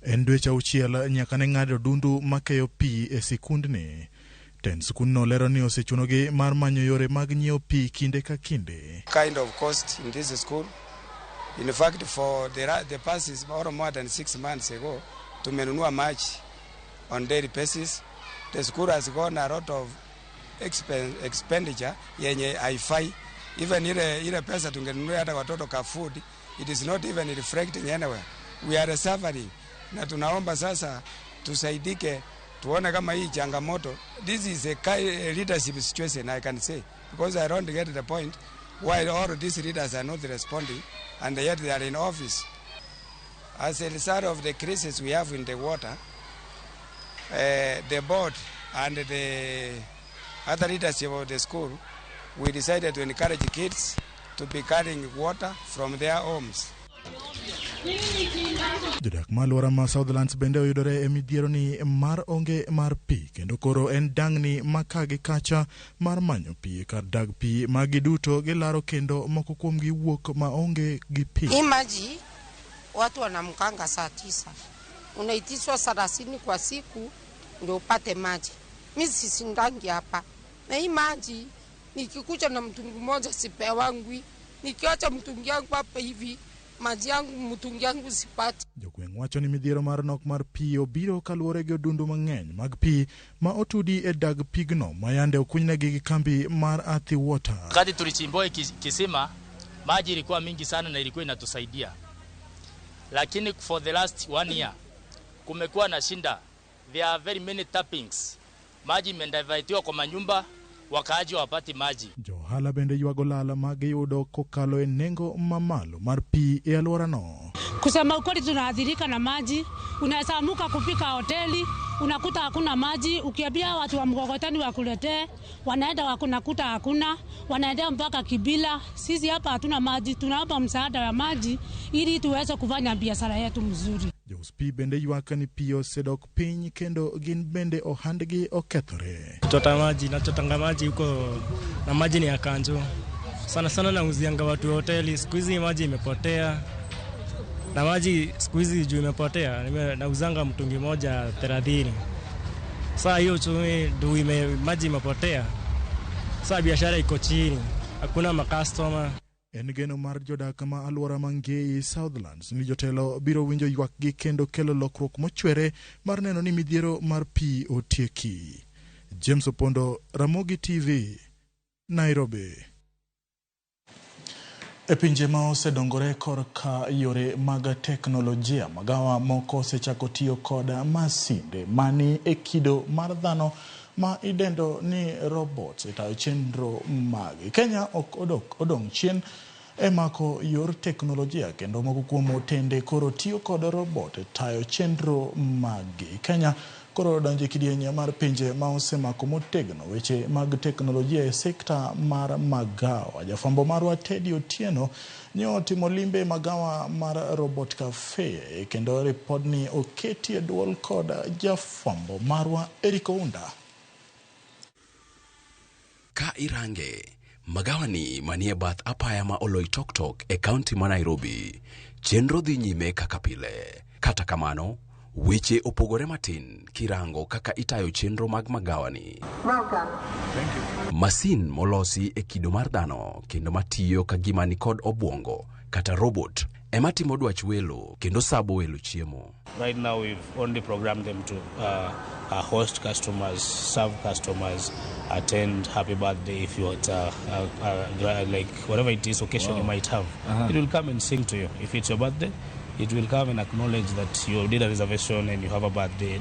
En dweche 6 nyaka ne ng'ado dundu makeyo pi e sikundni. Tend sikundno lero ni osechunogi mar manyo yore mag nyiewo pi kinde ka kinde.
Kind of cost in this school. In fact, for the past or more than 6 months ago, tumenunua maji on daily basis. The school has gone a lot of expenditure yenye haifai. Even ile pesa tungenunua hata watoto ka food, it is not even reflecting anywhere. We are suffering. Na tunaomba sasa tusaidike, tuone kama hii changamoto. This is a leadership situation, I can say, because I don't get the point why all these leaders are not responding
and yet they are in office. As a result of the crisis we have in the water, the board and the other leadership of the school, we decided to encourage kids to be carrying water from their homes.
Jodak ma alwora ma Southlands bende oyudore e midhiero ni mar onge mar pi kendo koro en dang'ni ma ka gi kacha mar manyo pi kar dag pi ma giduto gilaro kendo moko kuomgi wuok ma onge gi pi.
Hii maji watu wanamkanga saa 9, unaitishwa 30 kwa siku ndio upate maji. Mi sisindangi hapa na hii maji, nikikuja na mtungi mmoja sipewangwi, nikiacha mtungi yangu hapa hivi maji yangu mtungi yangu sipati.
Jogweng' wacho ni midhiero mar nok mar pi obiro kaluwore gi odundu mang'eny mag pi ma otudi e dag pigno ma yande okunyne gi kambi mar Athi Water.
Wakati tulichimbua kisima, maji ilikuwa mingi sana na ilikuwa inatusaidia, lakini for the last one year kumekuwa na shinda. There are very many tappings. Maji imedivertiwa kwa manyumba, wakaaji wapati maji.
Johala bende ywago lal ma giyudo kokalo e nengo mamalo mar pi e alworano.
Kusema ukweli, tunaathirika na maji. Unaweza amuka kufika hoteli unakuta hakuna maji. Ukiambia watu wa mkokoteni wakuletee, wanaenda wakunakuta hakuna, wanaendea mpaka Kibila. Sisi hapa hatuna maji, tunaomba msaada wa maji ili tuweze kufanya biashara yetu mzuri.
Jous pi bende ywak ni pi osedok piny kendo gin bende ohandgi okethore.
Kuchota maji, nachotanga maji huko na maji ni ya kanjo. Sana sana nauzianga watu wa hoteli, siku hizi maji imepotea. Na maji siku hizi juu imepotea, nauzanga mtungi moja 30. Saa hiyo uchumi ndio maji imepotea. Saa biashara iko chini, hakuna makastoma.
En geno mar jodak ma alwora ma Ngei Southlands ni jotelo biro winjo ywakgi kendo kelo lokruok mochwere mar neno ni midhiero mar pi otieki. James Opondo, Ramogi TV, Nairobi. E pinje ma osedongore korka yore mag teknolojia, magawa moko osechako tiyo kod masinde mani e kido mar dhano ma idendo ni robots e tayo chenro magi. Kenya ok odong' chien e mako yor teknolojia kendo moko kuom otende koro tiyo kod robot e tayo chenro magi. Kenya koro odonjo e kidieny mar pinje ma osemako motegno weche mag teknolojia e sekta mar magawa. Jafwambo marwa Teddy Otieno ne otimo limbe magawa mar Robot Cafe kendo ripodni oketi e duol kod jafwambo marwa Eric Ounda.
Ka irange, magawani manie bath apaya ma Oloitoktok e kaunti ma Nairobi, chenro dhi nyime kaka pile. Kata kamano, weche opogore matin kirango kaka itayo chenro mag magawani.
Thank you.
Masin molosi e kido mar dhano kendo matiyo ka gima ni kod obwongo kata robot ema timo dwach welo kendo sabo welo chiemo.
Right now we've only programmed them to host customers, serve customers, attend happy birthday if you're at like whatever it is occasion. Wow. You might have. It will come and sing to you. If it's your birthday, it will come and acknowledge that you did a reservation and you have a birthday.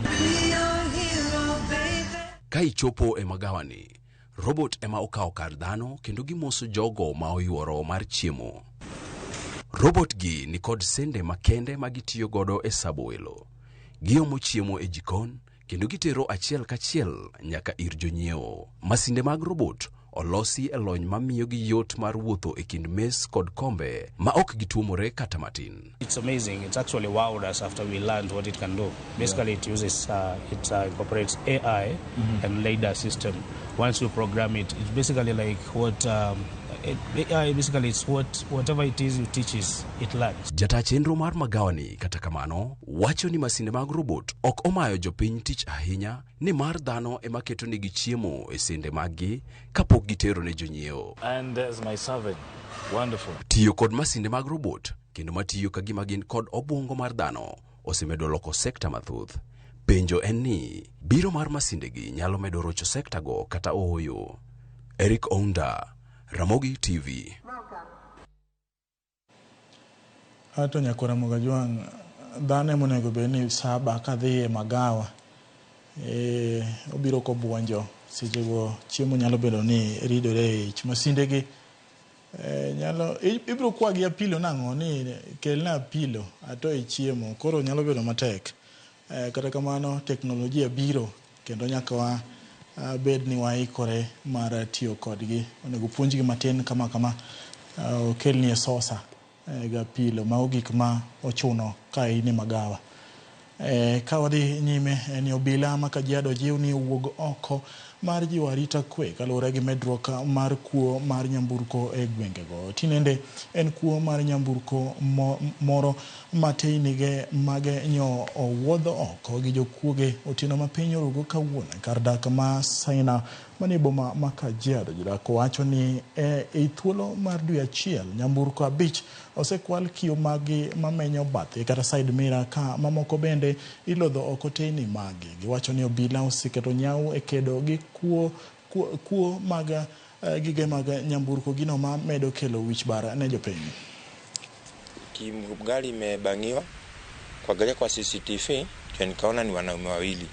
Ka ichopo e magawani, robot ema okawo kar dhano kendo gimoso jogo ma oyuoro mar chiemo. Robot gi ni kod sende makende ma gitiyo godo e sabo welo. Giomo chiemo e jikon kendo gitero achiel kachiel nyaka ir jonyiewo. Masinde mag robot olosi e lony mamiyo gi yot mar wuotho e kind mes kod kombe ma ok gituomore kata matin.
It's amazing. It actually wowed us after we learned what it can do. Basically, it uses, it incorporates AI and LiDAR system. Once you program it, it's basically like what AI basically it's whatever it is you teaches, it learns.
Jata chenro mar magawani kata kamano wacho ni masinde mag robot ok omayo jopiny tich ahinya ni mar dhano ema keto nigi chiemo e sende maggi kapok gitero ne jonyiewo.
And there's my servant. Wonderful.
Tiyo kod masinde mag robot kendo matiyo ka gima gin kod obwongo mar dhano osemedo loko sekta mathoth. Penjo en ni biro mar masindegi nyalo medo rocho sekta go kata ooyo. Eric Ounda, Ramogi TV.
Ato nyakwara Mogajwang', dhano emonego bed ni saba kadhi e magawa obiro kobuonjo sechego chiemo nyalo bedo ni ridore e ich. Masindegi Nyalo ibiro kwa gi apilo nang'o ni kelna apilo ato e chiemo koro nyalo bedo matek. Kata kamano teknolojia biro kendo nyaka wa bed ni waikore mar tiyo kodgi. Onego puonjgi matin kama kama okelni e sosa ga apilo mago gik ma ochuno ka in e magawa. Ka wadhi nyime ni obila ma Kajiado jiw ni owuog oko mar jiwo arita kwe kaluwore gi medruok mar kuo mar nyamburko e gwengego. Tinende en kuo mar nyamburko moro ma teynige mage nyo owuodho oko gi jokuoge otieno ma piny orugo kawuono kar dak ma Saina manie boma ma Kajiado. Jodak wacho ni e thuolo mar dwe achiel nyamburko 5 osekwal kiyo maggi mamenyo bathe kata side mirror ka mamoko bende ilodho oko teyni maggi. Giwacho ni obila oseketo nyau e kedo gi kuo mag gige mag nyamburko gino ma medo kelo wich bar ne jopiny.
Gari imebangiwa kuangalia kwa CCTV nikaona ni wanaume wawili.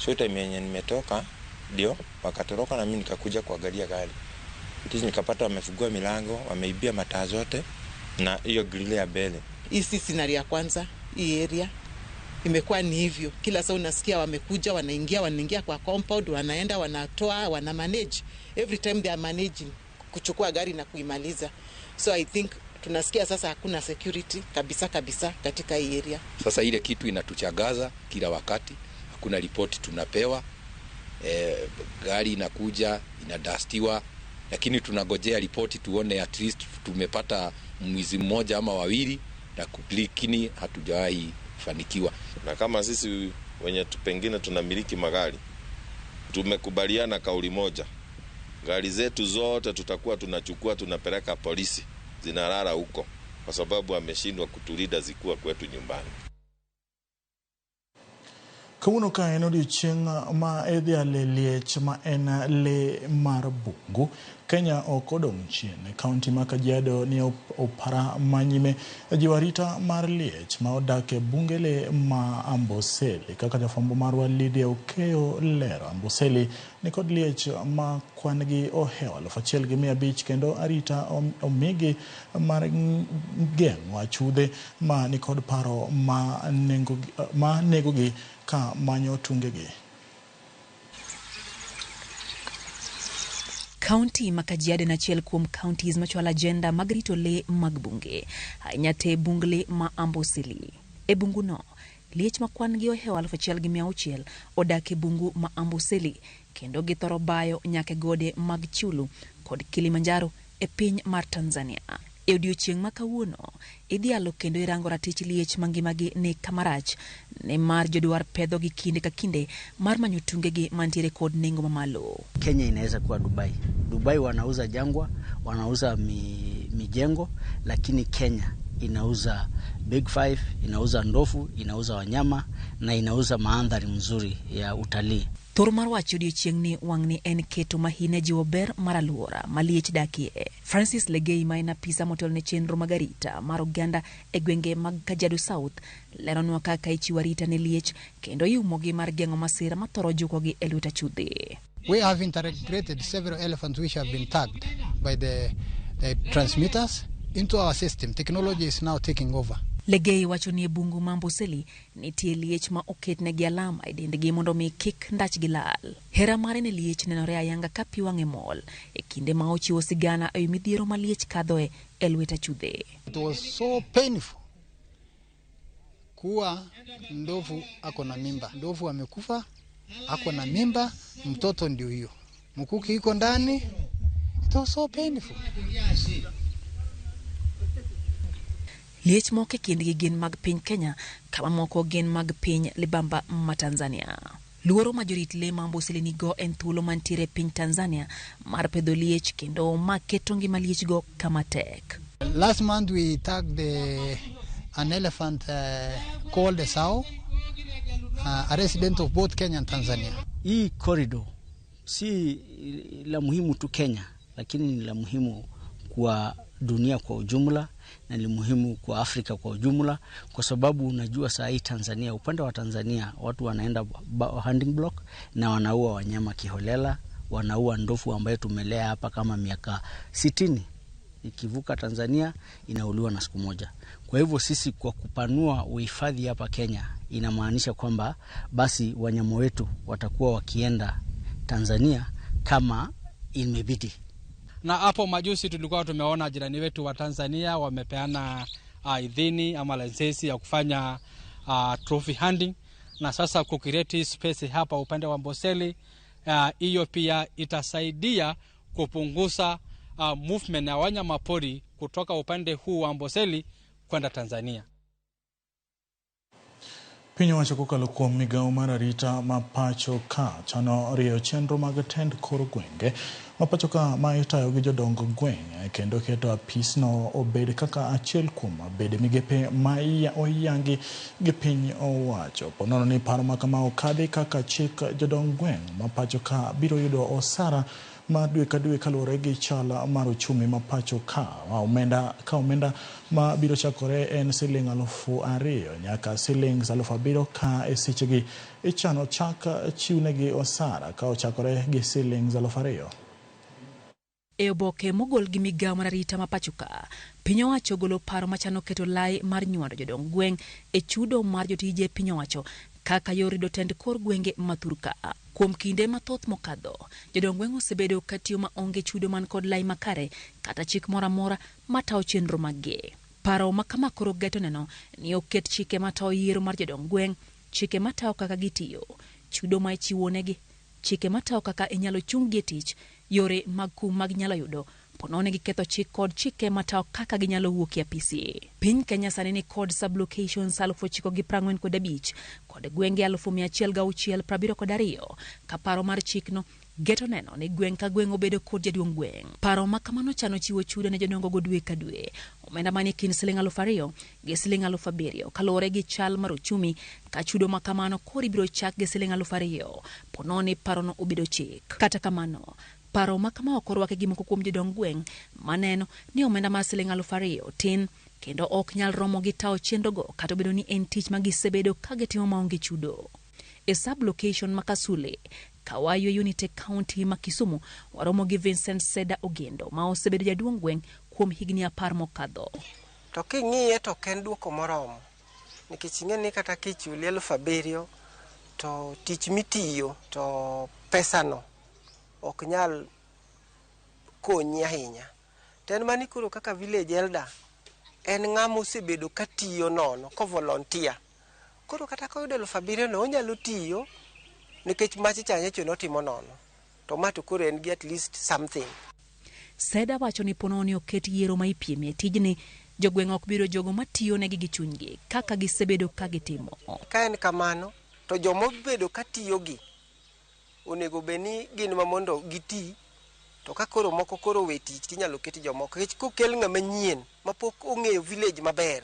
So time yenye nimetoka ndio wakatoroka na mimi nikakuja kuangalia gari. Tizi nikapata wamefungua milango, wameibia mataa zote na hiyo grill ya mbele.
Hii si scenario ya kwanza, hii area imekuwa ni hivyo. Kila saa unasikia wamekuja, wanaingia kwa compound, wanaenda, wanatoa, wana manage. Every time they are managing kuchukua gari na kuimaliza. So I think tunasikia sasa hakuna security kabisa kabisa katika hii area.
Sasa ile kitu inatuchagaza kila wakati, hakuna ripoti tunapewa. Gari inakuja, inadastiwa, lakini tunagojea ripoti tuone at least tumepata mwizi mmoja ama wawili, na lakini hatujawahi fanikiwa.
Na kama sisi wenye pengine tunamiliki magari, tumekubaliana kauli moja. Gari zetu zote tutakuwa tunachukua tunapeleka polisi, zinalala huko kwa sababu ameshindwa kutulinda zikuwa kwetu nyumbani.
Kawuono ka en odiochieng' ma idhiale liech ma en le mar bungu, Kenya ok odong' chien. Kaunti ma Kajiado ni opara manyime jiwo arita mar liech ma odak e bunge le ma Amboseli. Kaka jafwambo marwa Lydia Okeyo lero, Amboseli nikod liech ma kwan gi ohewo 1500 kendo arita omigi mar geng'o achudhe ma nikod paro ma negogi ka manyo tungegi.
Kaunti ma Kajiado en achiel kuom counties machwalo agenda mag rito le mag bunge, ahinya te bung le ma Amboseli. E bunguno, liech ma kwan gi ohewo 1600 odak e bungu ma Amboseli kendo githoro bayo nyaka e gode mag Chulu kod Kilimanjaro e piny mar Tanzania. E odiochieng' ma kawuono, idhialo kendo irango ratich liech mangimagi ni kamarach nimar jodwar pedhogi kinde ka kinde mar manyo tungegi mantiere kod nengo mamalo.
Kenya inaweza kuwa Dubai. Dubai wanauza jangwa, wanauza mijengo, lakini Kenya inauza Big Five, inauza ndofu, inauza wanyama na inauza maandhari mzuri ya utalii.
Thor mar wach odiochieng' ni wang'ni en keto mahine jiwo ber mar alwora ma liech dakie. Francis Legei ma en apisa motelo ne chenro mag arita mar oganda e gwenge mag Kajiado South leronwa kaka ichiwo arita ne liech kendo iumogi mar geng'o masira mathoro jukogi e lwet achudhe.
We have integrated several elephants which have been tagged by the transmitters into our system. Technology is now taking over.
Legei wacho ni e bungu ma Amboseli nitie liech ma oketnegi alama e dendgi mondo mi kik ndachgi lal. Hera mare ne liech nenore ayanga ka pi wang'e mol e kinde ma ochiwo sigana ewi midhiero ma liech kadhoe e lwet achudhe.
It was so painful kuwa ndovu ako na mimba. Ndovu amekufa, ako na mimba, mtoto ndio hiyo. Mkuki iko ndani. It was so painful.
Liech moko e kindgi gin mag piny Kenya kama moko gin mag piny libamba ma Tanzania. Luoro ma jorit le ma Amboseli nigo en thuolo mantiere e piny Tanzania mar pedho liech kendo ma keto ngima liechgo kama tek.
Last month we tagged an elephant called the Sao, a resident of both Kenya and Tanzania.
Hii corridor si la muhimu tu Kenya, lakini ni la muhimu kwa dunia kwa ujumla na ni muhimu kwa Afrika kwa ujumla, kwa sababu unajua saa hii Tanzania, upande wa Tanzania watu wanaenda hunting block na wanaua wanyama kiholela, wanaua ndofu ambaye tumelea hapa kama miaka 60. Ikivuka Tanzania inauliwa na siku moja. Kwa hivyo sisi kwa kupanua uhifadhi hapa Kenya inamaanisha kwamba basi wanyama wetu watakuwa wakienda Tanzania kama imebidi.
Na hapo majuzi tulikuwa tumeona jirani wetu wa Tanzania wamepeana idhini ama leseni ya kufanya trophy hunting, na sasa kucreate space hapa upande wa Amboseli, hiyo pia itasaidia kupunguza movement ya wanyama pori kutoka upande huu wa Amboseli kwenda Tanzania.
Piny owacho kokalo kuom migawo mar arita ma pacho ka chano rieyo chenro mag tend kor gwenge ma pacho ka ma itayo gi jodong gweng' kendo keto apisno obed kaka achiel kuom bede migepe ma oyangi gi piny owacho. Ponono ni paro ma kama okadhi kaka chik jodong gweng' ma pacho ka biro yudo osara ma dwe ka dwe kaluwore gi chal mar ochumi ma pacho ka omenda ma biro chakore en siling 2,000 nyaka siling 7,000 ka e sechegi ichano chak chiwnegi osara ka ochakore gi siling 2,000.
E oboke mogol gi migawo mar arita ma pacho ka, piny owacho ogolo paro machano keto lai mar nywando jodong gweng' e chudo mar jotije piny owacho kaka yor yudo tend kor gwenge ma thurka. Kuom kinde mathoth mokadho, jodong gweng' osebedo katiyo maonge chudo man kod lai makare kata chik moro amora matayo chenro maggi. Paro ma kama koro geto neno ni oket chike matayo yiero mar jodong gweng', chike matayo kaka gitiyo, chudo ma ichiwonegi, chike matayo kaka inyalo chung-gi e tich, yore mag kum mag nyalo yudo ponone giketho chik kod chike matayo kaka ginyalo wuok e apisi. Piny Kenya sani ni kod sub-locations 945 kod gwenge 10672 ka paro mar chikno geto neno ni gweng' ka gweng' obedo kod jaduong' gweng'. Paro ma kamano chano chiwo chudo ne jodongo go dwe ka dwe, omenda manie kind siling 2,000 gi siling 7,000 kaluwore gi chal mar ochumi, ka chudo ma kamano koro ibiro chak gi siling 2,000 pononi parono obedo chik. Kata kamano, paro ma kama ok orwaki gi moko kuom jodong gweng' maneno ni omenda mar siling 2,000 tin kendo ok nyal romo gi tawo chenrogo kata obedo ni en tich ma gisebedo ka gitimo maonge chudo. E sub-location ma Kasule, Kawayo Unity County ma Kisumu, waromo gi Vincent Seda Ogendo ma osebedo jaduong' gweng' kuom higni 10 mokadho.
To king'iye to ok en duoko moromo, nikech ing'e ni kata kichuli 7,000 to tich mitiyo to pesano ok nyal konyi ahinya. To en mani koro kaka village elder en ng'ama osebedo katiyo nono, ko volunteer. Koro kata koyudo 7,000 no onyalo tiyo nikech machi cha nyocha notimo nono. To ma to koro en gi at least something.
Seda wacho ni pononi oket yiero ma ipiemie tijni, jogweng' ok biro jogo matiyo negi gi chunygi kaka gisebedo ka gitimo.
Ka en kamano to jomobedo katiyo gi onego bed ni gin ma mondo giti, to ka koro moko koro we tich tinyalo ket jomoko. Nikech kokel ng'ama nyien mapok ong'eyo village maber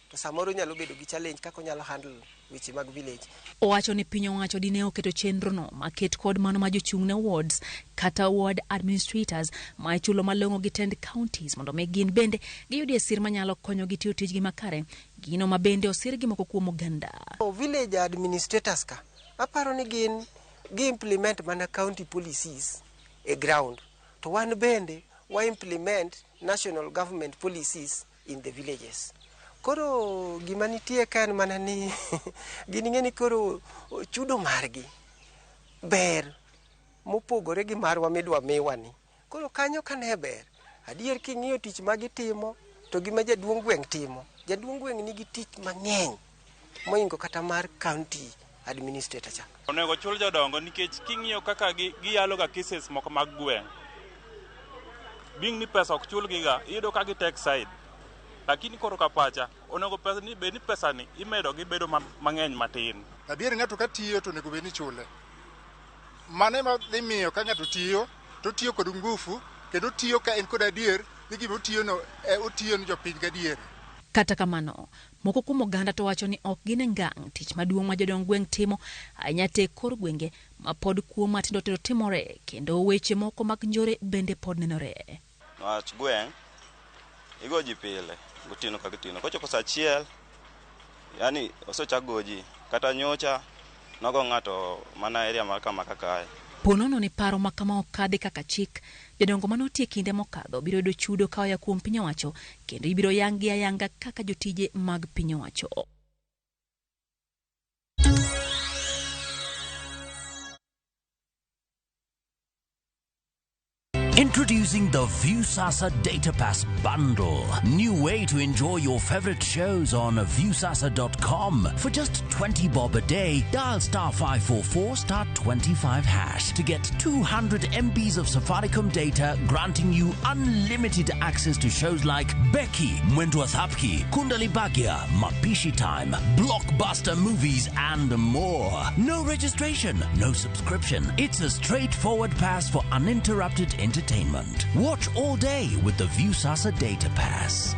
to samoro nyalo bedo gi challenge kaka onyalo handle weche mag village.
Owacho ni piny owacho dine oketo chenrono maket kod mano ma jochung' ne wards kata ward administrators ma ichulo malong'o gi tend counties mondo mi gin bende giyudie sir manyalo konyogi tiyo tijgi makare, gino ma bende osir gi moko kuom oganda.
Village administrators ka aparo ni gin gi implement mana county policies e ground, to wan bende wa implement national government policies in the villages. Koro gima nitie ka en mana ni gin ing'e ni koro chudo margi ber mopogore gi marwa midwa miwa ni. Koro kanyo kane ber, adier king'iyo tich ma gitimo to gima jaduong' gweng' timo, jaduong' gweng' nigi tich mang'eny moingo kata mar county administrator cha.
Onego chul jodongo nikech king'iyo kaka giyalo ga cases moko mag gweng', bing ni pesa ok chulgi ga, iyudo ka gi take side. Lakini koro ka pacha, onego pesa ni bed ni pesa ni imedo gi bedo mang'eny matin.
Adier ng'ato ka tiyo to onego bed ni ichule. Mano ema dhi miyo ka ng'ato tiyo, to otiyo kod ngufu, kendo otiyo ka en kod adier ni gima otiyono, otiyo ni jopiny gadier.
Kata kamano, moko kuom oganda to wacho ni ok gine ngang' tich maduong' ma jodong gweng' timo ahinya te kor gwenge ma pod kuo matindo tindo timore kendo weche moko mag njore bende pod nenore.
Wach gweng' igo ji pile gotieno ka gotieno, kochopo saa 1 yani osechak go ji, kata nyocha nogo ng'ato mana area mar kama kakae.
Ponono ni paro ma kama okadhi kaka chik, jodongo manotie kinde mokadho biro yudo chudo ka oya kuom piny owacho kendo ibiro yang gi ayanga kaka jotije mag piny owacho.
Introducing the Viusasa Data Pass Bundle. New way to enjoy your favorite shows on Viusasa.com. For just 20 bob a day, dial star 544 star 25 hash to get 200 MBs of Safaricom data, granting you unlimited access to shows like Becky, Mwendwa Thapki, Kundali Bhagya, Mapishi Time, blockbuster movies, and more. No registration, no subscription. It's a straightforward pass for uninterrupted entertainment. Watch all day with the Viusasa Data Pass.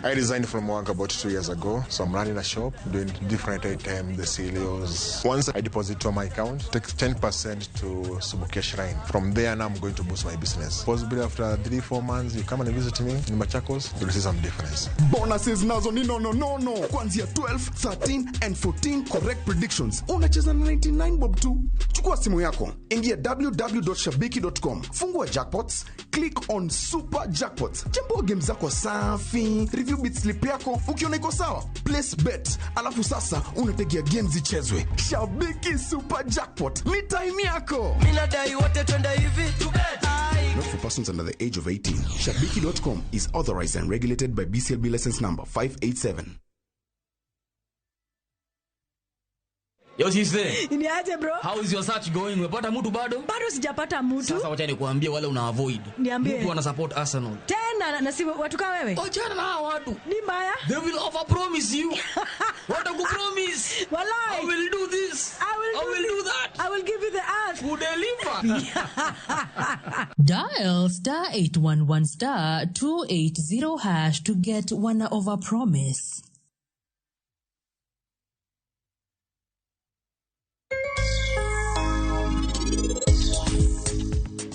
I resigned from work about 2 years ago, so I'm running a shop doing different items, the cereals. Once I deposit to my account, takes 10% to Subukia Shrine. From there, now I'm going to boost my business. Possibly after 3, 4 months, you come and visit me in Machakos, you'll see some difference.
Bonuses nazo ni nono nono kuanzia 12, 13 and 14 correct predictions. Unacheza na 99 bob tu. Chukua simu yako, ingia www.shabiki.com, fungua jackpots, click on super jackpots, chambua game zako safi, review bet slip yako, ukiona iko sawa, place bet, alafu sasa unategea game zichezwe. Shabiki Super Jackpot ni time yako.
Minadai wote twende hivi.
Not for persons under the age of 18. Shabiki.com is authorized and regulated by BCLB license number 587.
Yo sister.
Ni aje, bro?
How is your search going? Umepata mtu bado?
Bado sijapata mtu.
Sasa wacha nikuambie wale una avoid.
Niambie.
Mtu ana support Arsenal.
Tena na si watu kama wewe?
Achana na hawa watu.
Ni mbaya?
They will over promise you. Watakupromise.
Walai.
I will do this.
I will
I
do
will
this.
Do that.
I will give you the earth.
Who deliver.
Dial star 811 star 280 hash to get one over promise.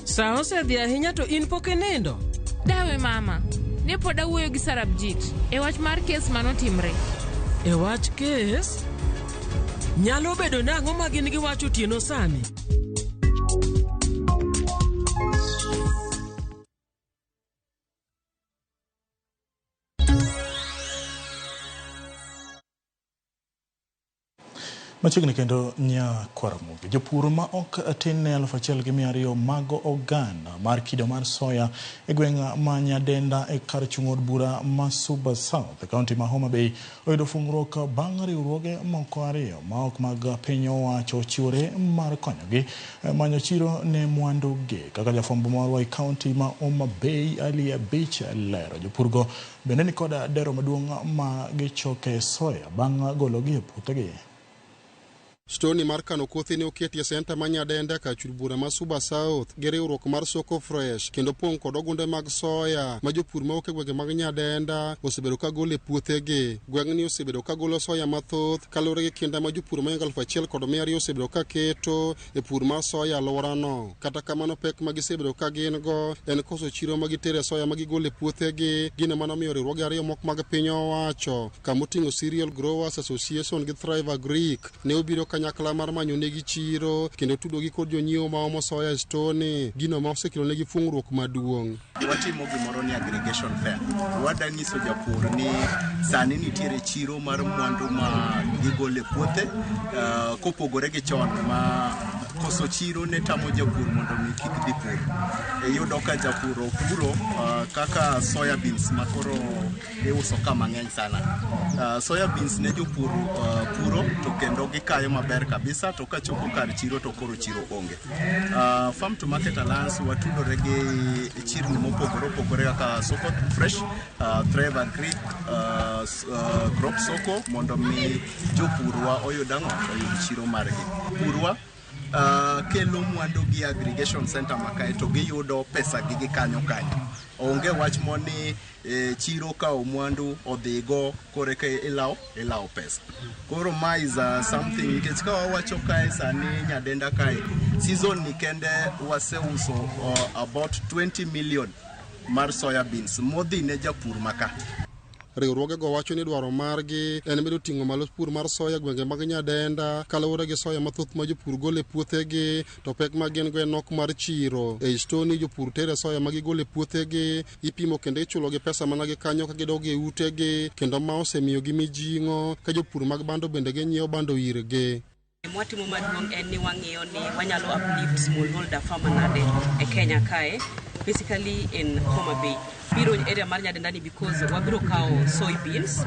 Sa osedhi ahinya to in pok inindo.
Dawe mama, ne pod awuoyo gi Sarabjit e wach mar kes manotimre.
E wach kes? Nyalo bedo nang'o ma gin giwacho otieno sani?
Machiegni kendo nyakwaramogi. Jopur ma ok tin ne 1,200 mag oganda mar kido mar soya e gweng' ma Nyadenda e kar chung' od bura ma Suba South e kaunti ma Homa Bay oyudo fungruok bang' riwruoge moko ariyo ma ok mag piny owacho ochiwore mar konyogi manyo chiro ne mwandu gi. Kaka jafwambo marwa e kaunti ma Homa Bay Ali Abich lero, jopurgo bende ni kod dero maduong' ma gichoke soya bang' gologi e puothegi.
Stoni mar kano kothe ne oketi e senta ma Nyadenda kar chul bura ma Suba South gi riwruok mar Soko Fresh kendo pong' kod ogunde mag soya ma jopur mawuok e gwenge mag Nyadenda osebedo ka golo e puothegi. Gweng'ni osebedo ka golo soya mathoth kaluwore gi kinda ma jopur mohingo 1,200 osebedo ka keto e pur mar soya e alworano. Kata kamano, pek ma gisebedo ka gin go en koso chiro ma gitere soya ma gigolo e puothegi, gino manomiyo riwruoge ariyo moko mag piny owacho kamoting'o Cereal Growers Association gi Thrive Agric ne obiro kanyakla mar manyo negi chiro kendo tudogi kod jonyiewo ma omo soya e stoni, gino ma osekelo negi fung'ruok maduong'.
Watimo gimoro ni aggregation fair. Wada nyiso japur ni sani nitiere chiro mar mwandu ma gigolo e puothe, kopogore gi chon ma koso chiro ne tamo japur mondo mi kik dhi pur. Iyudo ka japur opuro, kaka soya beans ma koro iuso ka mang'eny sana. Soya beans ne jopur puro to kendo gikayo maber kabisa, to kachopo kar chiro to koro chiro onge. Farm to Market Alliance watudore gi chirni mopogore opogore kaka Soko Fresh, Thrive Agric, Crop Soko mondo mi jopurwa oyud ang'o? Oyud chiro margi. Purwa kelo mwandu gi aggregation center ma kae to giyudo pesa gi gikanyo kanyo. Onge wach moni chiro kawo mwandu odhigo koreka ilawo pesa. Koro ma is something nikech ka wawacho kae sani Nyadenda kae season ni kende waseuso about 20 million mar soya beans modhi ne japur maka.
Riwruogego wacho ni dwaro margi en medo ting'o malo pur mar soya e gwenge mag Nyadenda kaluwore gi soya mathoth ma jopur golo e puothegi to pek ma gin go en nok mar chiro. Ei stoni jopur tere soya ma gigolo e puothegi, ipimo kendo ichulogi pesa mana gi kanyo ka gidok e utegi kendo ma osemiyogi mijing'o ka jopur mag bando bende ginyiewo bando irgi.
Mwatimo maduong' en ni wang'iyo ni wanyalo uplift smallholder farmer nade e Kenya kae, basically in Homa Bay. Biro area mar Nyadenda ni because wabiro kawo soybeans,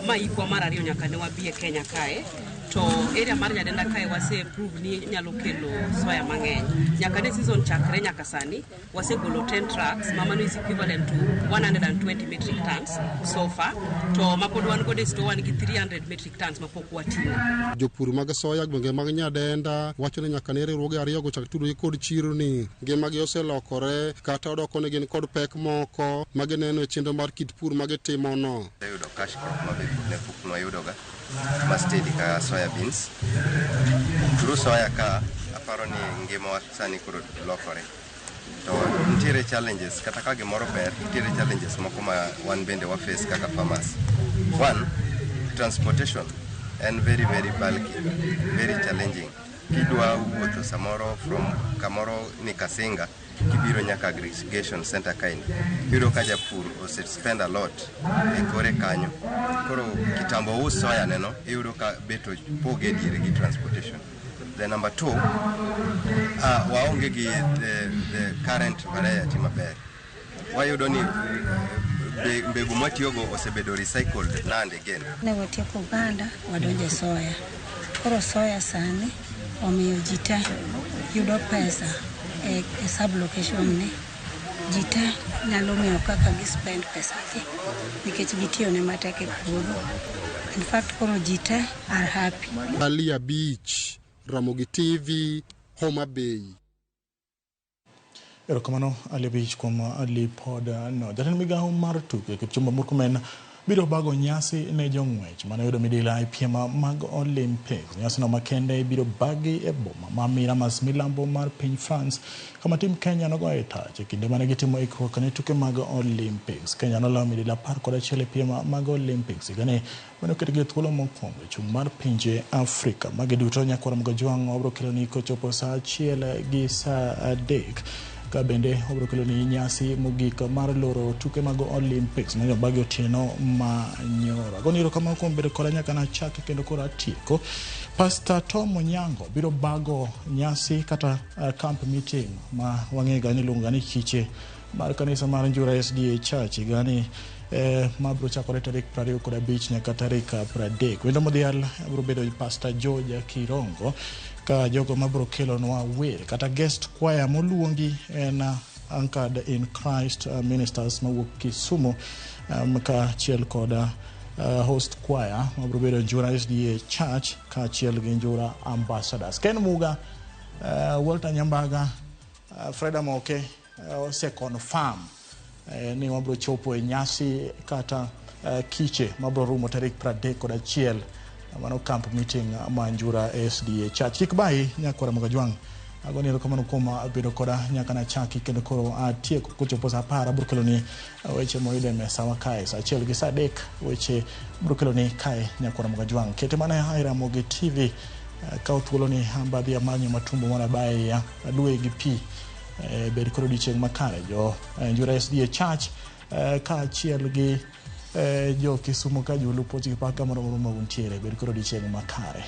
ma ikwa mar ariyo nyaka ne wabi e Kenya kae. To area mar Nyadenda kae wase prove ni nyalo kelo soya mang'eny. Nyaka ne season chakre nyaka sani, wasegolo 10 trucks, ma mano is equivalent to 120 metric tons so far. To mapod wan godo e store wan gi 300 metric tons mapok wating'o.
Jopur mag soya gwenge mag Nyadenda wacho ni nyaka ne riwruoge ariyogo chak tudore kod chironi, ngimagi oselokore kata odoko ni gin kod pek moko ma gineno e chenro mar kit pur ma gitimono.
Ayudo cash crop ma be ne pok nwayudoga ma steady ka soya beans. Through soya ka aparo ni ngimawa sani koro lokore. To nitiere challenges kata ka gimoro ber, nitiere challenges moko ma wan bende wa face kaka farmers. One, transportation en very very bulky, very challenging. Kidwa wuotho samoro from kamoro ni Kasinga kibiro nyaka aggregation center kaendi, iyudo ka japur ose spend a lot e kore kanyo. Koro kitambo us soya neno, iyudo ka bet opoge diere gi transportation. The number two, waonge gi the current variety maber. Wayudo ni mbegu mwatiyogo osebedo recycled now and again.
Ne watieko oganda, wadonjo e soya. Koro soya sani omiyo ji te yudo pesa e sub location ni. Ji te nyalo ng'eyo kaka gi spend pesa gi nikech gitiyone matek e puodho. In fact koro ji te are happy.
Ali Abich, Ramogi TV, Homa Bay.
Erokamano Ali Abich kuom lipod no. Jatend migawo mar tuke Kipchumba Murkomen biro bago nyasi ne jong'wech mane oyudo midila e piem mag Olympics. Nyasino makende biro bagi e boma ma Miramas milambo mar piny France kama tim Kenya nogoye tach e kinde mane gitimo ikruok ne tuke mag Olympics. Kenya noloyo midila 11 e piem mag Olympics higani mane oketgi e thuolo mokwongo e chung' mar pinje Afrika. Magi duto nyakwar Mgojwang' wabiro keloni kochopo saa 1 gi saa 3. Ka bende obiro kelo ni nyasi mogik mar loro tuke mag Olympics mane obagi otieno ma nyoro. Agoni erokamano kuom bedo koda nyaka nachak kendo koro atieko. Pastor Tom Onyango biro bago nyasi kata camp meeting ma wang'eyo ni iluongo ni kiche mar kanisa mar Njura SDA Church higani ma biro chakore tarik 25 nyaka tarik 30. Wendo modhial biro bedo Pastor George Kirongo ka jogo mabiro kelonwa wer kata guest choir moluongi en Anchored in Christ Ministers mawuok Kisumu kaachiel kod host choir mabiro bedo Njura SDA Church kaachiel gi Njura Ambassadors. Ken Muga, Walter Nyambaga, Fred Amoke ose confirm ni wabiro chopo e nyasi kata kiche mabiro rumo tarik 31 mano camp meeting ma Njura SDA Church. Kik bayi nyakwara Mgajwang', agoni erokamano kuom bedo koda nyaka nachaki kendo koro atieko kochopo saa 10 abiro keloni weche moyudo e mesa wa kae saa 1 gi saa 3 weche abiro keloni kae nyakwara Mgajwang'. Kete mana e Ramogi TV, kaw thuoloni ambadhi amanyo matumbo mondo abaye adwe gi pi. Bed kod odiochieng' makare jo Njura SDA Church kaachiel gi jo Kisumu ka jolupo gi paka moro moro ma untiere. Bed kod odiochieng' makare.